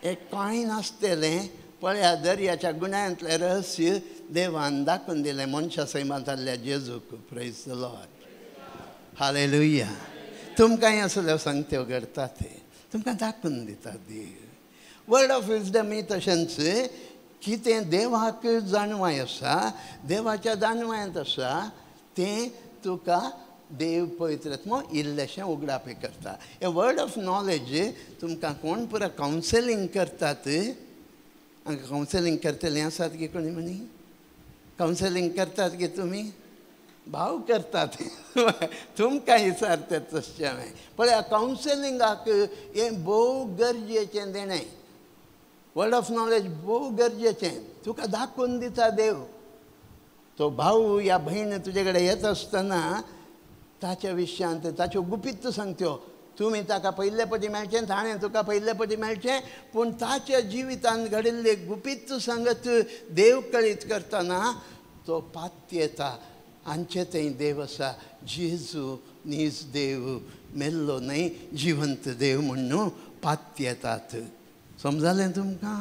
S1: एक कॉयन आसतलें. पळया दर्याच्या गुण्यांतलें रहस्य देवान दाखोवन दिलें मनशा सैमांत जाल्ल्या जेजूक. Praise the Lord, hallelujah. तुमकांय असल्यो सांगत्यो घडटा ते तुमकां दाखोवन दिता देव. वर्ड ऑफ विजडम तशेंच कितें देवाक जाणवाय आसा, देवाच्या जाणवायांत आसा तें तुका देव पवित्र इल्लेशें उगडापें करता. हें वर्ड ऑफ नॉलेज तुमकां कोण पुरा कावन्सिलींग करतात. हांगा कावन्सिलींग करतलीं आसात गे कोणी म्हणी? कावन्सिलींग करतात गे तुमी? भाव करतात तुमकां विचारतात तशें हांवें. पळया कावन्सिलिंगाक हें भोव गरजेचें देणें. वर्ड ऑफ नॉलेज भोव गरजेचें, तुका दाखोवन दिता देव. तो भाव या भयण तुजे कडेन येत आसतना ताच्या विशयांत ताच्यो गुपीत सांगत्यो. तुमी ताका पयले पटी मेळचें, ताणें तुका पयले पटी मेळचें, पूण ताच्या जिवितांत घडिल्ले गुपीत सांगत देव कळीत करतना तो पातयेता. आमचे थंय देव आसा, जेजू नीज देव, मेल्लो न्हय जिवंत देव म्हूण पातयेतात. समजलें तुमकां?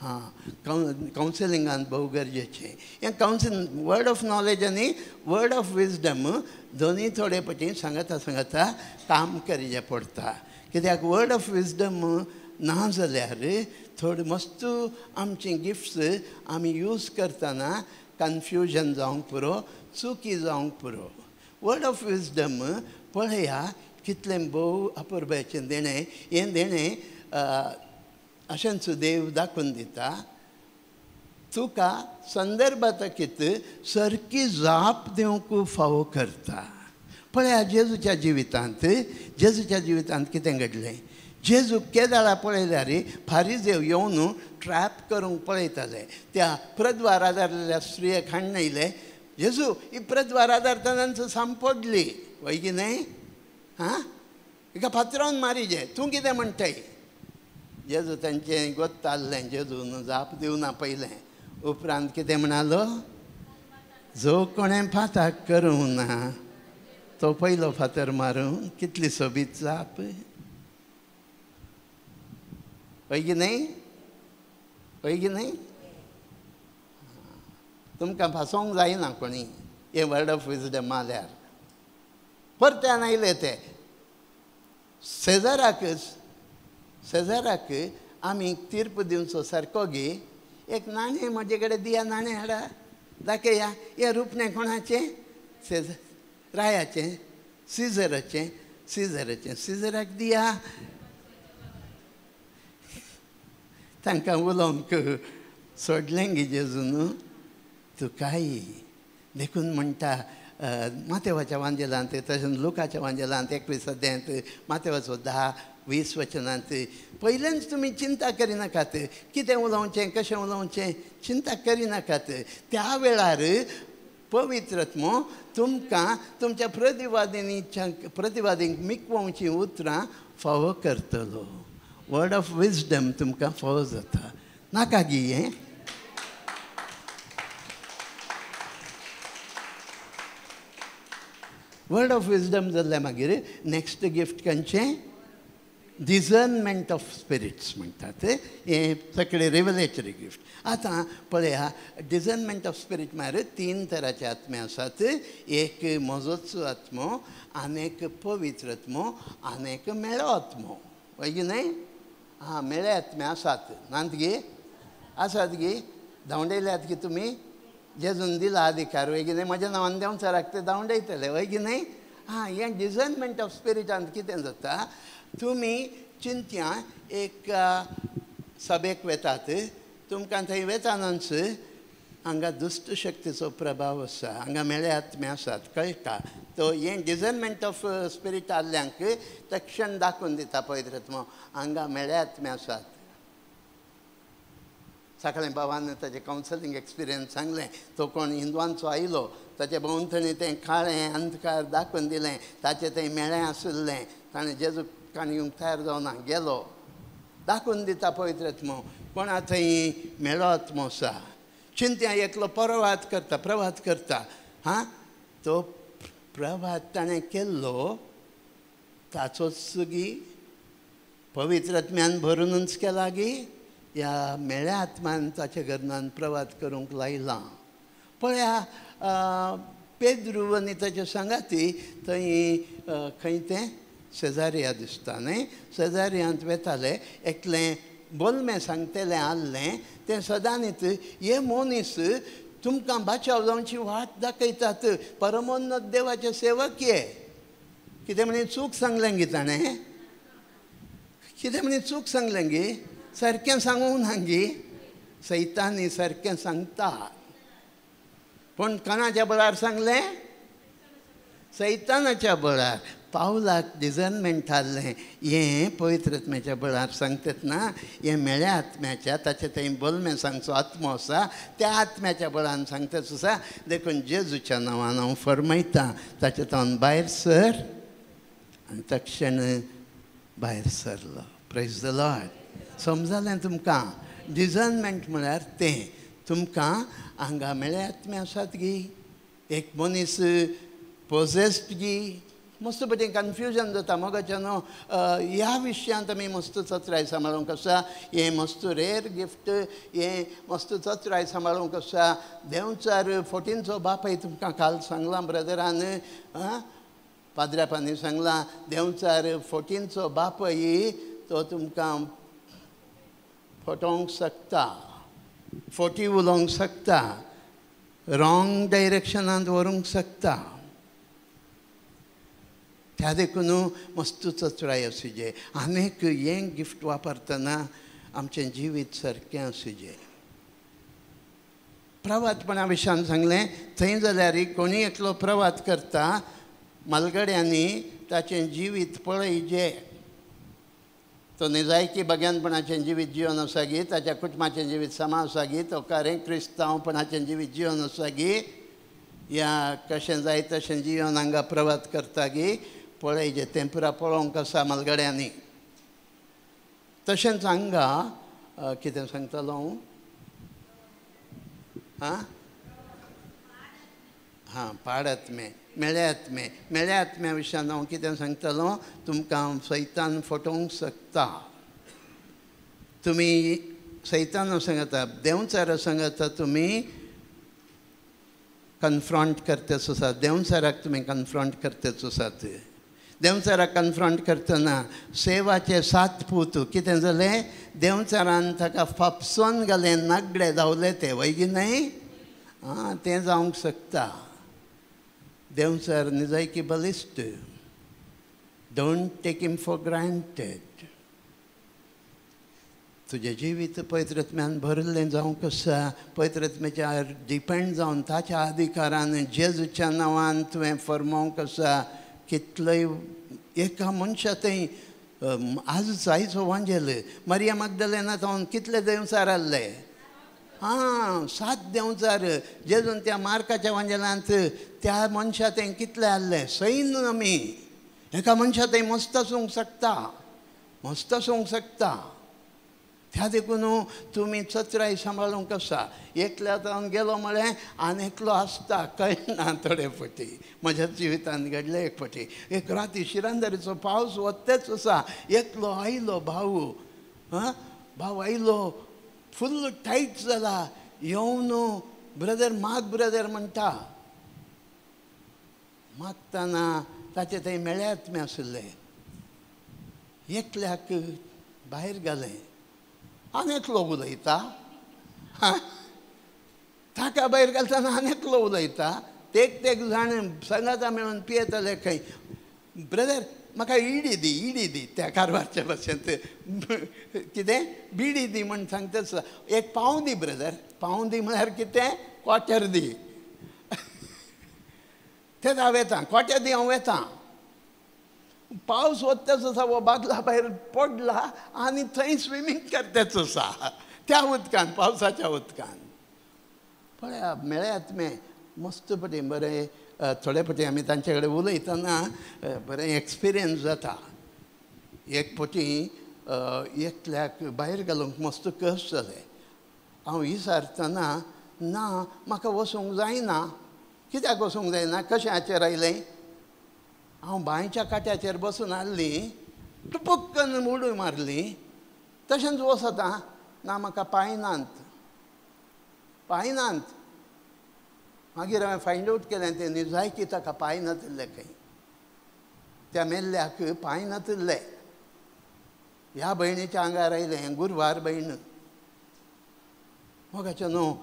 S1: हां, कावन्सिलिंगान भोव गरजेचें. हें कावन्सिलिंग वर्ड ऑफ नॉलेज आनी वर्ड ऑफ विजडम दोनूय थोडे पटी सांगता सांगता काम करचें पडटा. कित्याक वर्ड ऑफ विजडम ना जाल्यार थोडे मस्त आमची गिफ्ट्स आमी यूज करतना कन्फ्युजन जावंक पुरो, चुकी जावंक पुरो. वर्ड ऑफ विजडम पळया कितलें भोव अपुरबायेचें देणें. हें देणें अशेंच देव दाखोवन दिता तुका संदर्भातकीत सारकी जाप दिवंक फावो करता. पळया जेजूच्या जिवितांत, जेजूच्या जिवितांत कितें घडलें? जेजू केदाळा पळयल्यार फारिजेव येवन ट्रॅप करूंक पळयताले. त्या प्रद्वार आदारलेल्या स्त्रियेक हाडून आयले, जेजू ही प्रद्वार आदारतना सांपडली. हय की न्हय? हां, हिका फातरावन मारिजे, तूं कितें म्हणटाय? जेजू तांचें गोत्ताल्लें, जेजून जाप दिवना पयलें. उपरांत कितें म्हणालो? जो कोणें फाताक करूं ना तो पयलो फातर मारूं. कितली सोबीत जाप, हय की न्हय? हय की न्हय? तुमकां भासोंक जायना कोणी हें वर्ड ऑफ विजडम आल्यार. परत्यान आयले ते शेजाराकच, शेजाराक आमी तीर्प दिवचो सारको गे, एक नाणें म्हजे कडेन दिया, नाणें हाडा दाखया, हें रुपणें कोणाचें? शेजार रायाचें, सिजराचें, सिजराचें, सिजराक दिया. तांकां उलोवंक सोडलें गे जेजून तुकाय. देखून म्हणटा मातेवाच्या वांजेलांत, तशेंच लुकाच्या वांजेलांत 21 अध्यायांत मातेवाचो 10-20 वचनांत, पयल्यानच तुमी चिंता करिनाकात, कितें उलोवचें कशें उलोवचें चिंता करिनाकात. त्या वेळार पवित्र आत्मो तुमकां तुमच्या प्रतिवादींक मिकवोवचीं उतरां फावो करतलो. वर्ड ऑफ विजडम तुमकां फावो जाता. नाका गी हें? वर्ड ऑफ विजडम जाल्यार मागीर नॅक्स्ट गिफ्ट खंयचें? डिसर्नमेंट ऑफ स्पिरिट्स म्हणटात. हें सगळें रिवलेटरी गिफ्ट. आतां पळया, डिसर्नमेंट ऑफ स्पिरीट म्हळ्यार 3 तराचे आत्मे आसात. एक म्हजोच आत्मो, आनी एक पवित्र आत्मो, आनी एक मेळो आत्मो. हय की न्हय? आं, मेळे आत्मे आसात नात गे? आसात गे? धांवडयल्यात की तुमी? जेजून दिला अधिकार, हय की न्हय? म्हज्या नांवान देंवचाराक ते धांवडयतले, हय की न्हय? आं, हें डिसर्नमेंट ऑफ स्पिरिटांत कितें जाता, तुमी चिंत्या एक सभेक वेतात, तुमकां थंय वेतानाच हांगा दुश्ट शक्तीचो प्रभाव आसा, हांगा मेळे आत्मे आसात, कळटा. तो हें डिसर्नमेंट ऑफ स्पिरीट आहल्यांक तक्षण दाखोवन दिता पवित्र आत्मो, हांगा मेळे आत्मे आसात. सकाळीं बाबान ताजें कावन्सिलींग एक्सपिरियन्स सांगलें. तो कोण हिंदवांचो आयलो, ताचे भोंवतणी तें काळें अंधकार दाखोवन दिलें, ताचें थंय मेळें आशिल्लें, ताणें जेजूक काणी येवंक तयार जावना गेलो. दाखोवन दिता पवित्र आत्मो कोणा थंय मेळो आत्मो आसा. चिंत्या एकलो प्रवाद करता, प्रवाद करता, हां, तो प्रवाद ताणें केल्लो ताचोच गी पवित्र आत्म्यान भरुनूच केला गी, ह्या मेळ्या आत्मान ताच्या घरनान प्रवाद करूंक लायलां. पळया, पेद्रू आनी ताचे सांगाती थंय खंय तें शेजारिया दिसता न्हय, शेजारियांत वेताले. एकलें बोलमें सांगतलें आहलें, तें सदांच हे मनीस तुमकां बाचाव जावची वाट दाखयतात, परमोन्नत देवाचे सेवक हे. कितें म्हणी चूक सांगलें गी ताणें? कितें म्हणी चूक सांगलें गी? सारकें सांगूंक ना गी? सैतानी सारकें सांगता, पूण कोणाच्या बळार सांगलें? सैतानाच्या बळार. पावलाक डिसर्नमेंट आहलें, हें पवित्र आत्म्याच्या बळार सांगतात ना, हें मेळ्या आत्म्याच्या, ताचें थंय बोलमें सांगचो आत्मो आसा, त्या आत्म्याच्या बळान सांगतात आसा. देखून जेजूच्या नांवान हांव फरमायतां, ताचे तावन भायर सर. आनी तक्षण भायर सरलो. Praise the Lord. समजलें तुमकां? डिसर्नमेंट म्हळ्यार तें तुमकां हांगा मेळ्या आत्मे आसात गी, एक मनीस पोजेस्ड गी, मस्त बरें कन्फ्युजन जाता मोगाच्या न्हू. ह्या विशयांत आमी मस्त चत्राय सांबाळूंक आसा. हें मस्त रेर गिफ्ट, हें मस्त चत्राय सांबाळूंक आसा. देंवचार फोटींचो बापय तुमकां काल सांगलां ब्रदरान, आं, पाद्र्यापांनी सांगलां, देंवचार फोटींचो बापय तो तुमकां फटोवंक शकता, फोटी उलोवंक शकता, रॉंग डायरेक्शनांत व्हरूंक शकता. त्या देखून मस्त चत्राय आसुजे. आनीक हें गिफ्ट वापरतना आमचें जिवीत सारकें आसुजे. प्रवादपणा विशयान सांगलें, थंय जाल्यार कोणीय एकलो प्रवाद करता, मालगड्यांनी ताचें जिवीत पळयजे. तो निजायकी भग्यानपणाचें जिवीत जिवन आसा गी, ताच्या कुटुंबाचें जिवीत समा आसा गी, तो खरें क्रिस्तांवपणाचें जिवीत जिवन आसा गी, या कशें जाय तशें जिवन हांगा प्रवाद करता गी, पळयजे. तें पुरा पळोवंक आसा मालगड्यांनी. तशेंच हांगा कितें सांगतालो हांव? आं, हां, पाड आत्मे, मेळे आत्मे. मेळे आत्म्या विशयान हांव कितें सांगतालो, तुमकां सैतान फटोवंक शकता. तुमी सैताना सांगता, देंवचारा सांगता, तुमी कन्फ्रंट करतेच आसात. देंवचाराक तुमी कन्फ्रंट करतेच आसात. देंवचाराक कन्फ्रंट करतना सेवाचे 7 पूत कितें जालें, देंवचारान ताका फापसोन घालें, नागडे धांवले ते, वय की न्हय? आं, तें जावंक शकता. देंवचार निजायकी बलिश्ट. Don't take him for granted. तुजें जिवीत पवित्र आत्म्यान भरिल्लें जावंक आसा. पवित्र आत्म्याच्या डिपेंड जावन ताच्या अधिकारान जेजूच्या नांवान तुवें फरमावंक आसा. कितलोय एका मनशा थंय आज आयचो वांजेल मरिया मागदलेना जावन कितले देंवचार आसले? आं, 7 देंवचार. जेजून त्या मार्काच्या वांजेलांत त्या मनशा थंय कितले आसले? सैन आमी एका मनशा थंय मस्त आसूंक शकता, मस्त आसूंक शकता. त्या देखून तुमी चत्राय सांबाळूंक आसा. एकल्या जावन गेलो म्हळें आनी एकलो आसता कळना. थोडे फावटी म्हज्या जिवितांत घडलें. एक फावटी एक राती शिरांदारीचो पावस वत्तेच आसा. एकलो आयलो भाऊ, आं भाव आयलो, फुल्ल टायट जाला. येवन ब्रदर माग ब्रदर म्हणटा. मागतना ताचे थंय मेळे आत्मे आशिल्ले. एकल्याक भायर घालें आनी एकलो उलयता. ताका भायर घालतना आनी एकलो उलयता. तेक तेक जाण सांगाता मेळून पियेताले खंय. ब्रदर म्हाका इडी दी, इडी दी. त्या कारवारच्या भाशेंत कितें बिडी दी म्हण सांगताच. एक पाव दी ब्रदर. पाव दी म्हळ्यार कितें? क्वार्टर दी. तेच हांव वेता, क्वार्टर दी हांव वेता. पावस वत्तेच आसा, हो बागला भायर पडला आनी थंय स्विमींग करतेच आसा त्या उदकान, पावसाच्या उदकान. पळया मेळ्यात मे मस्त पटी बरें. थोडे फावटी आमी तांचे कडेन उलयतना बरें एक्सपिरियन्स जाता. एक फावटी एकल्याक भायर घालूंक मस्त कश्ट जालें. हांव विचारतना ना म्हाका वचूंक जायना. कित्याक वचूंक जायना? कशें हाचेर आयलें? हांव बांयच्या काट्याचेर बसून आसली, टुपक्कन उडय मारली. तशेंच वचता ना म्हाका पांय नात, पांय नात. मागीर हांवें फायंड आवट केलें तें निजायकी ताका पांय नातिल्ले खंय. त्या मेल्ल्याक पांय नातिल्ले. ह्या भयणीच्या आंगार आयलें, गुरवार भयण. मोगाचें न्हू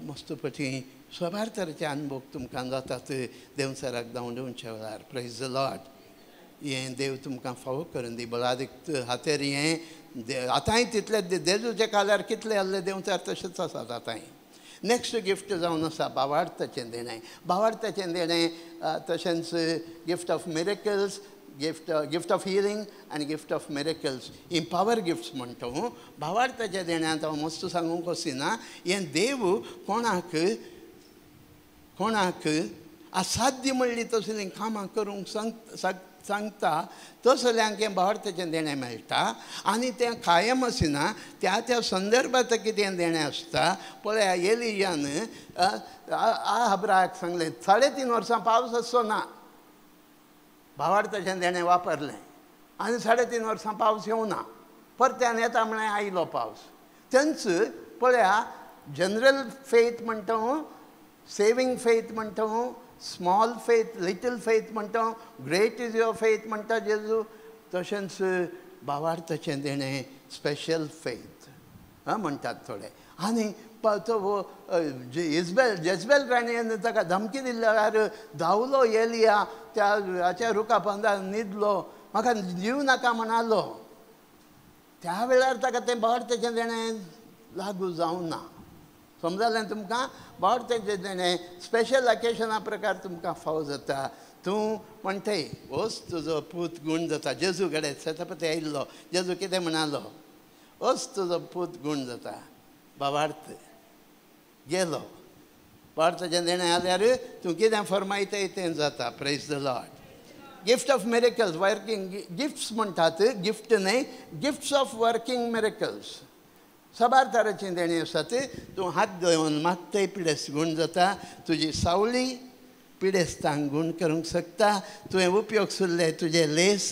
S1: मस्त पटी सबार तरेचे अनुभव तुमकां जातात देवसराक धांवडोवच्या वेळार. प्रेज the Lord. हें देव तुमकां फावो करून दी. बळादीक हातेर हें आतांय तितले जेजूच्या काल्यार कितले आहले देंवचार तशेंच आसात आतांय. नेक्स्ट गिफ्ट जावन आसा भावार्थाचें देणें. भावार्थाचें देणें तशेंच gift of miracles, gift of healing आनी gift of miracles he power gifts म्हणटा. भावार्थाच्या देण्यांत हांव मस्त सांगूंक वचना. हें देव कोणाक कोणाक असाध्य म्हणली तसलीं कामां करूंक सांगता तसल्यांक हें भावार्थाचें देणें मेळटा. आनी तें कायम आसना, त्या त्या संदर्भात कितें देणें आसता. पळया एलियान अब्राहाक सांगलें 3.5 वर्सां पावस आसचो ना. भावार्थाचें देणें वापरलें आनी 3.5 वर्सां पावस येवना. परत्यान येता म्हळ्यार आयलो पावस. तेंच पळया जनरल फेथ म्हणटा, सेविंग फेथ म्हणटा, स्मॉल फेथ लिटल फेथ म्हणटा, ग्रेट is your faith म्हणटा जेजू. तशेंच भावार्थाचें देणें स्पेशल फेथ म्हणटात थोडे. आनी तो जेजबेल राणयेन ताका धमकी दिल्ल्या वेळार धांवलो एलिया त्या हाच्या रुखा पोंदा न्हिदलो, म्हाका जीव नाका म्हणालो. त्या वेळार ताका तें भावार्थाचें देणें लागू जावना. समजलें तुमकां? भावार्थाचें देणें स्पेशल अकेशना प्रकार तुमकां फावो जाता. तूं म्हणटाय वच तुजो पूत गूण जाता. जेजू कडेन शतपथी आयिल्लो. जेजू कितें म्हणालो? वच तुजो पूत गूण जाता. भावार्थ गेलो. भावार्थाचें देणें आल्यार तूं कितें फरमायताय तें जाता. Praise the Lord. Gift of miracles, working gifts म्हणटात, गिफ्ट न्हय, गिफ्ट्स ऑफ वर्किंग मिरेकल्स. साबार तरेचीं देणीं आसात. तूं हात घेवन मागताय पिडेस्त गूण जाता. तुजी सावळी पिडेस्तांक गूण करूंक शकता. तुवें उपयोग सुरले तुजे लेस,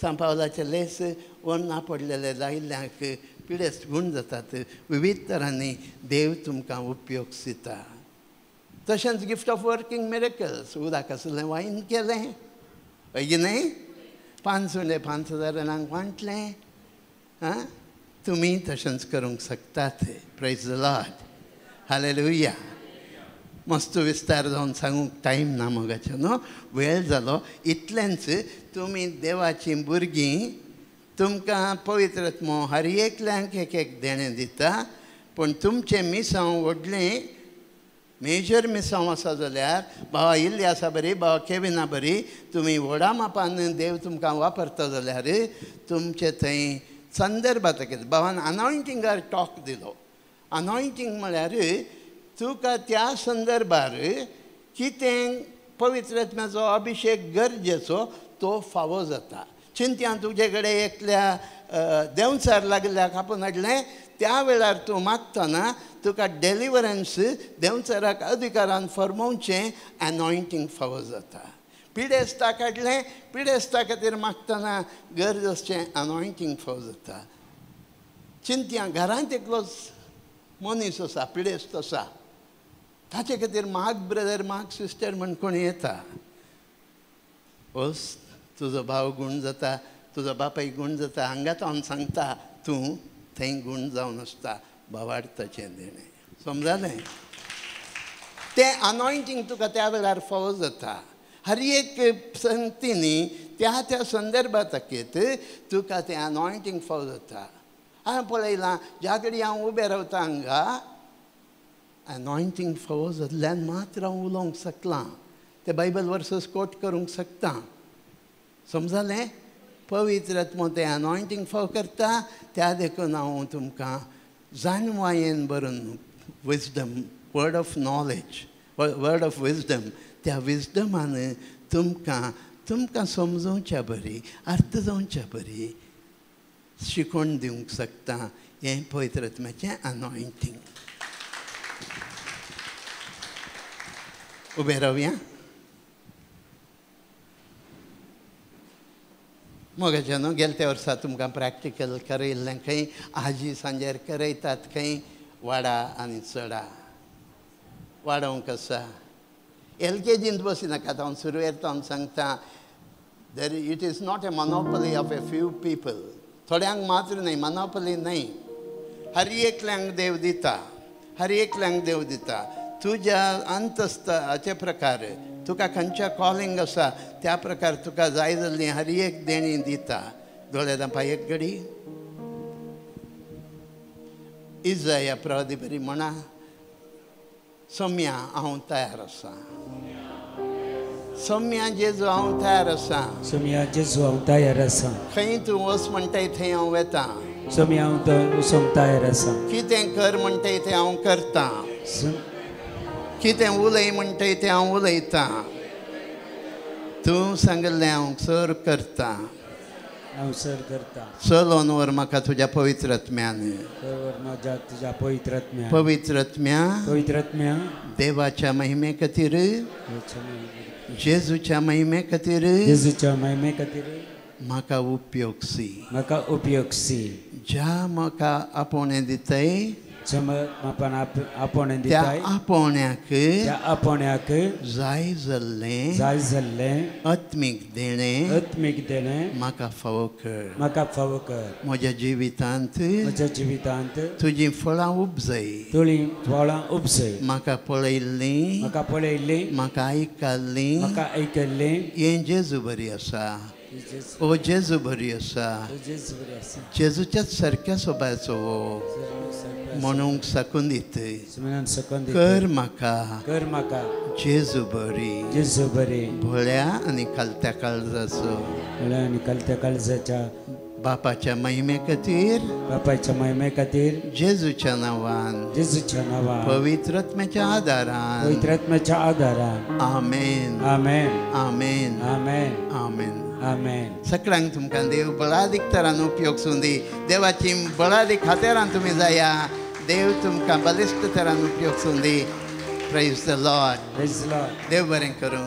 S1: सांपावलाचे लेस वन ना पडलेले लायिल्ल्यांक पिडेस्त गूण जातात. विविध तरांनी देव तुमकां उपयोग दिता. तशेंच गिफ्ट ऑफ वर्किंग मिरेकल्स. उदक आसलें वायन केलें हय न्हय? 5 उणें 5,000 जाणांक वांटलें. आं, तुमी तशेंच करूंक शकतात. Praise the Lord. Hallelujah. मस्त विस्तार जावन सांगूंक टायम ना मोगाचें न्हू, वेळ जालो. इतलेंच तुमी देवाचीं भुरगीं, तुमकां पवित्र आत्मो हर एकल्यांक एक एक देणें दिता. पूण तुमचें मिसांव व्हडलें मेजर मिसांव आसा जाल्यार बाबा इल्ली आसा बरी, बाबा केविना बरी, तुमी व्हडा मापान देव तुमकां वापरता जाल्यार तुमचे थंय संदर्भात बाबान अनॉयंटिंगार टॉक दिलो. अनॉयंटींग म्हळ्यार तुका त्या संदर्भार कितें पवित्र आत्म्याचो अभिशेक गरजेचो तो फावो जाता. चिंत्यान तुजे कडेन एकल्या देंवचार लागल्याक आपोवन हाडलें, त्या वेळार तूं मागतना तुका डेलिवरन्स देंवचाराक अधिकारान फर्मोवचें अनॉयंटींग फावो जाता. पिडेस्ताक हाडलें, पिडेस्ता खातीर मागतना गरज आसचें अनॉयंटींग फावो जाता. चिंत्या घरांत एकलोच मनीस आसा, पिडेस्त आसा, ताचे खातीर माग ब्रदर माग सिस्टर म्हण कोण येता, वस तुजो भाव गूण जाता, तुजो बापाय गूण जाता, हांगाच हांव सांगता तूं थंय गूण जावन आसता. भावार्थाचें देणें समजालें? तें अनॉयंटींग तुका त्या वेळार फावो जाता. हर एक संगतींनी त्या त्या संदर्भात तुका तें अनॉयंटींग फावो जाता. हांवें पळयलां ज्या कडेन हांव उबें रावता हांगा अनॉयंटींग फावो जाल्ल्यान मात्र हांव उलोवंक शकलां, ते बायबल वर्सस कोट करूंक शकता. समजालें? पवित्र आत्मो तें अनॉयंटींग फाव करता. त्या देखून हांव तुमकां जाणवायेन भरून wisdom, word of knowledge, word of wisdom, त्या विजडमान तुमकां तुमकां समजोवच्या बरी, अर्थ जावच्या बरी शिकोवन दिवंक शकता. हें पवित्र आत्म्याचें अनॉयंटींग. उबें रावया. मोगाच्या न्हू, गेल्या त्या वर्सा तुमकां प्रॅक्टिकल करयल्लें खंय, आजी सांजेर करयतात खंय, वाडा आनी चडा वाडोवंक आसा. एल के जींत बसिनाकात, हांव सुरवेर हांव सांगता, there it is not a monopoly of a few people. थोड्यांक मात्र न्हय, मोनोपली न्हय, हर एकल्यांक देव दिता, हर एकल्यांक देव दिता. तुज्या अंतस्थाचे प्रकार तुका खंयच्या कॉलिंग आसा त्या प्रकार तुका जाय जाल्ली हर एक देणी दिता. दोळे धांपा एक घडी. इजाया प्रवादी बरी म्हणा, सोम्या हांव तयार आसा, सोम्या जेजू हांव तयार आसा,
S2: सोम्या जेजू हांव तयार आसा.
S1: खंय तूं वच म्हणटाय थंय हांव वेता,
S2: सोम्या हांव थंय वचूंक तयार आसा.
S1: कितें कर म्हणटाय तें हांव करतां, कितें उलय म्हणटाय तें हांव उलयतां, तूं सांगिल्लें हांव सर करतां,
S2: हांव सर करतां.
S1: चलोवन व्हर म्हाका तुज्या पवित्र आत्म्यान,
S2: म्हज्या तुज्या पवित्र आत्म्या,
S1: पवित्र आत्म्या,
S2: पवित्र आत्म्या,
S1: देवाच्या महिमे खातीर, जेजूच्या महिमे खातीर,
S2: जेजूच्या महिमे खातीर
S1: म्हाका उपयोगसी,
S2: म्हाका उपयोगसी.
S1: ज्या म्हाका आपोवणें दिताय,
S2: आपोवणें
S1: त्या
S2: दिताय,
S1: आपोवण्याक,
S2: त्या आपोवण्याक
S1: जाय जाल्लें,
S2: जाय जाल्लें
S1: आत्मीक देणें,
S2: आत्मीक देणें
S1: म्हाका फावो कर,
S2: म्हाका फावो कर.
S1: म्हज्या जिवितांत,
S2: म्हज्या जिवितांत
S1: तुजीं फळां उपजय,
S2: तुजीं फळां उपजय.
S1: म्हाका पळयल्लीं,
S2: म्हाका पळयल्लीं,
S1: म्हाका आयकल्लीं,
S2: म्हाका आयकल्लीं,
S1: हें जेजू बरी आसा, ओ जेजू बरी आसा, जेजूच्याच सारक्या सोबायचो हो म्हणूंक सकून दित. कर म्हाका,
S2: कर म्हाका
S1: जेजू बरी,
S2: जेजू बरी,
S1: भोळ्या आनी खालत्या काळजाचो,
S2: भोळ्या आनी खालत्या काळजाच्या
S1: बापाच्या महिमे खातीर,
S2: बापाच्या महिमे खातीर,
S1: जेजूच्या नांवान,
S2: जेजूच्या नांवान,
S1: पवित्र आत्म्याच्या आदारान,
S2: पवित्र आत्म्याच्या आदारान.
S1: आमेन,
S2: आमेन,
S1: आमेन,
S2: आमेन,
S1: आमेन,
S2: आमेन.
S1: सगळ्यांक तुमकां देव बळादीक तरान उपयोग सुंदी. देवाची बळादीक खातेरान तुमी जाया. देव तुमकां बलिश्ट तरान उपयोग सुंदी. Praise the Lord.
S2: Praise the Lord.
S1: देव बरें करूं.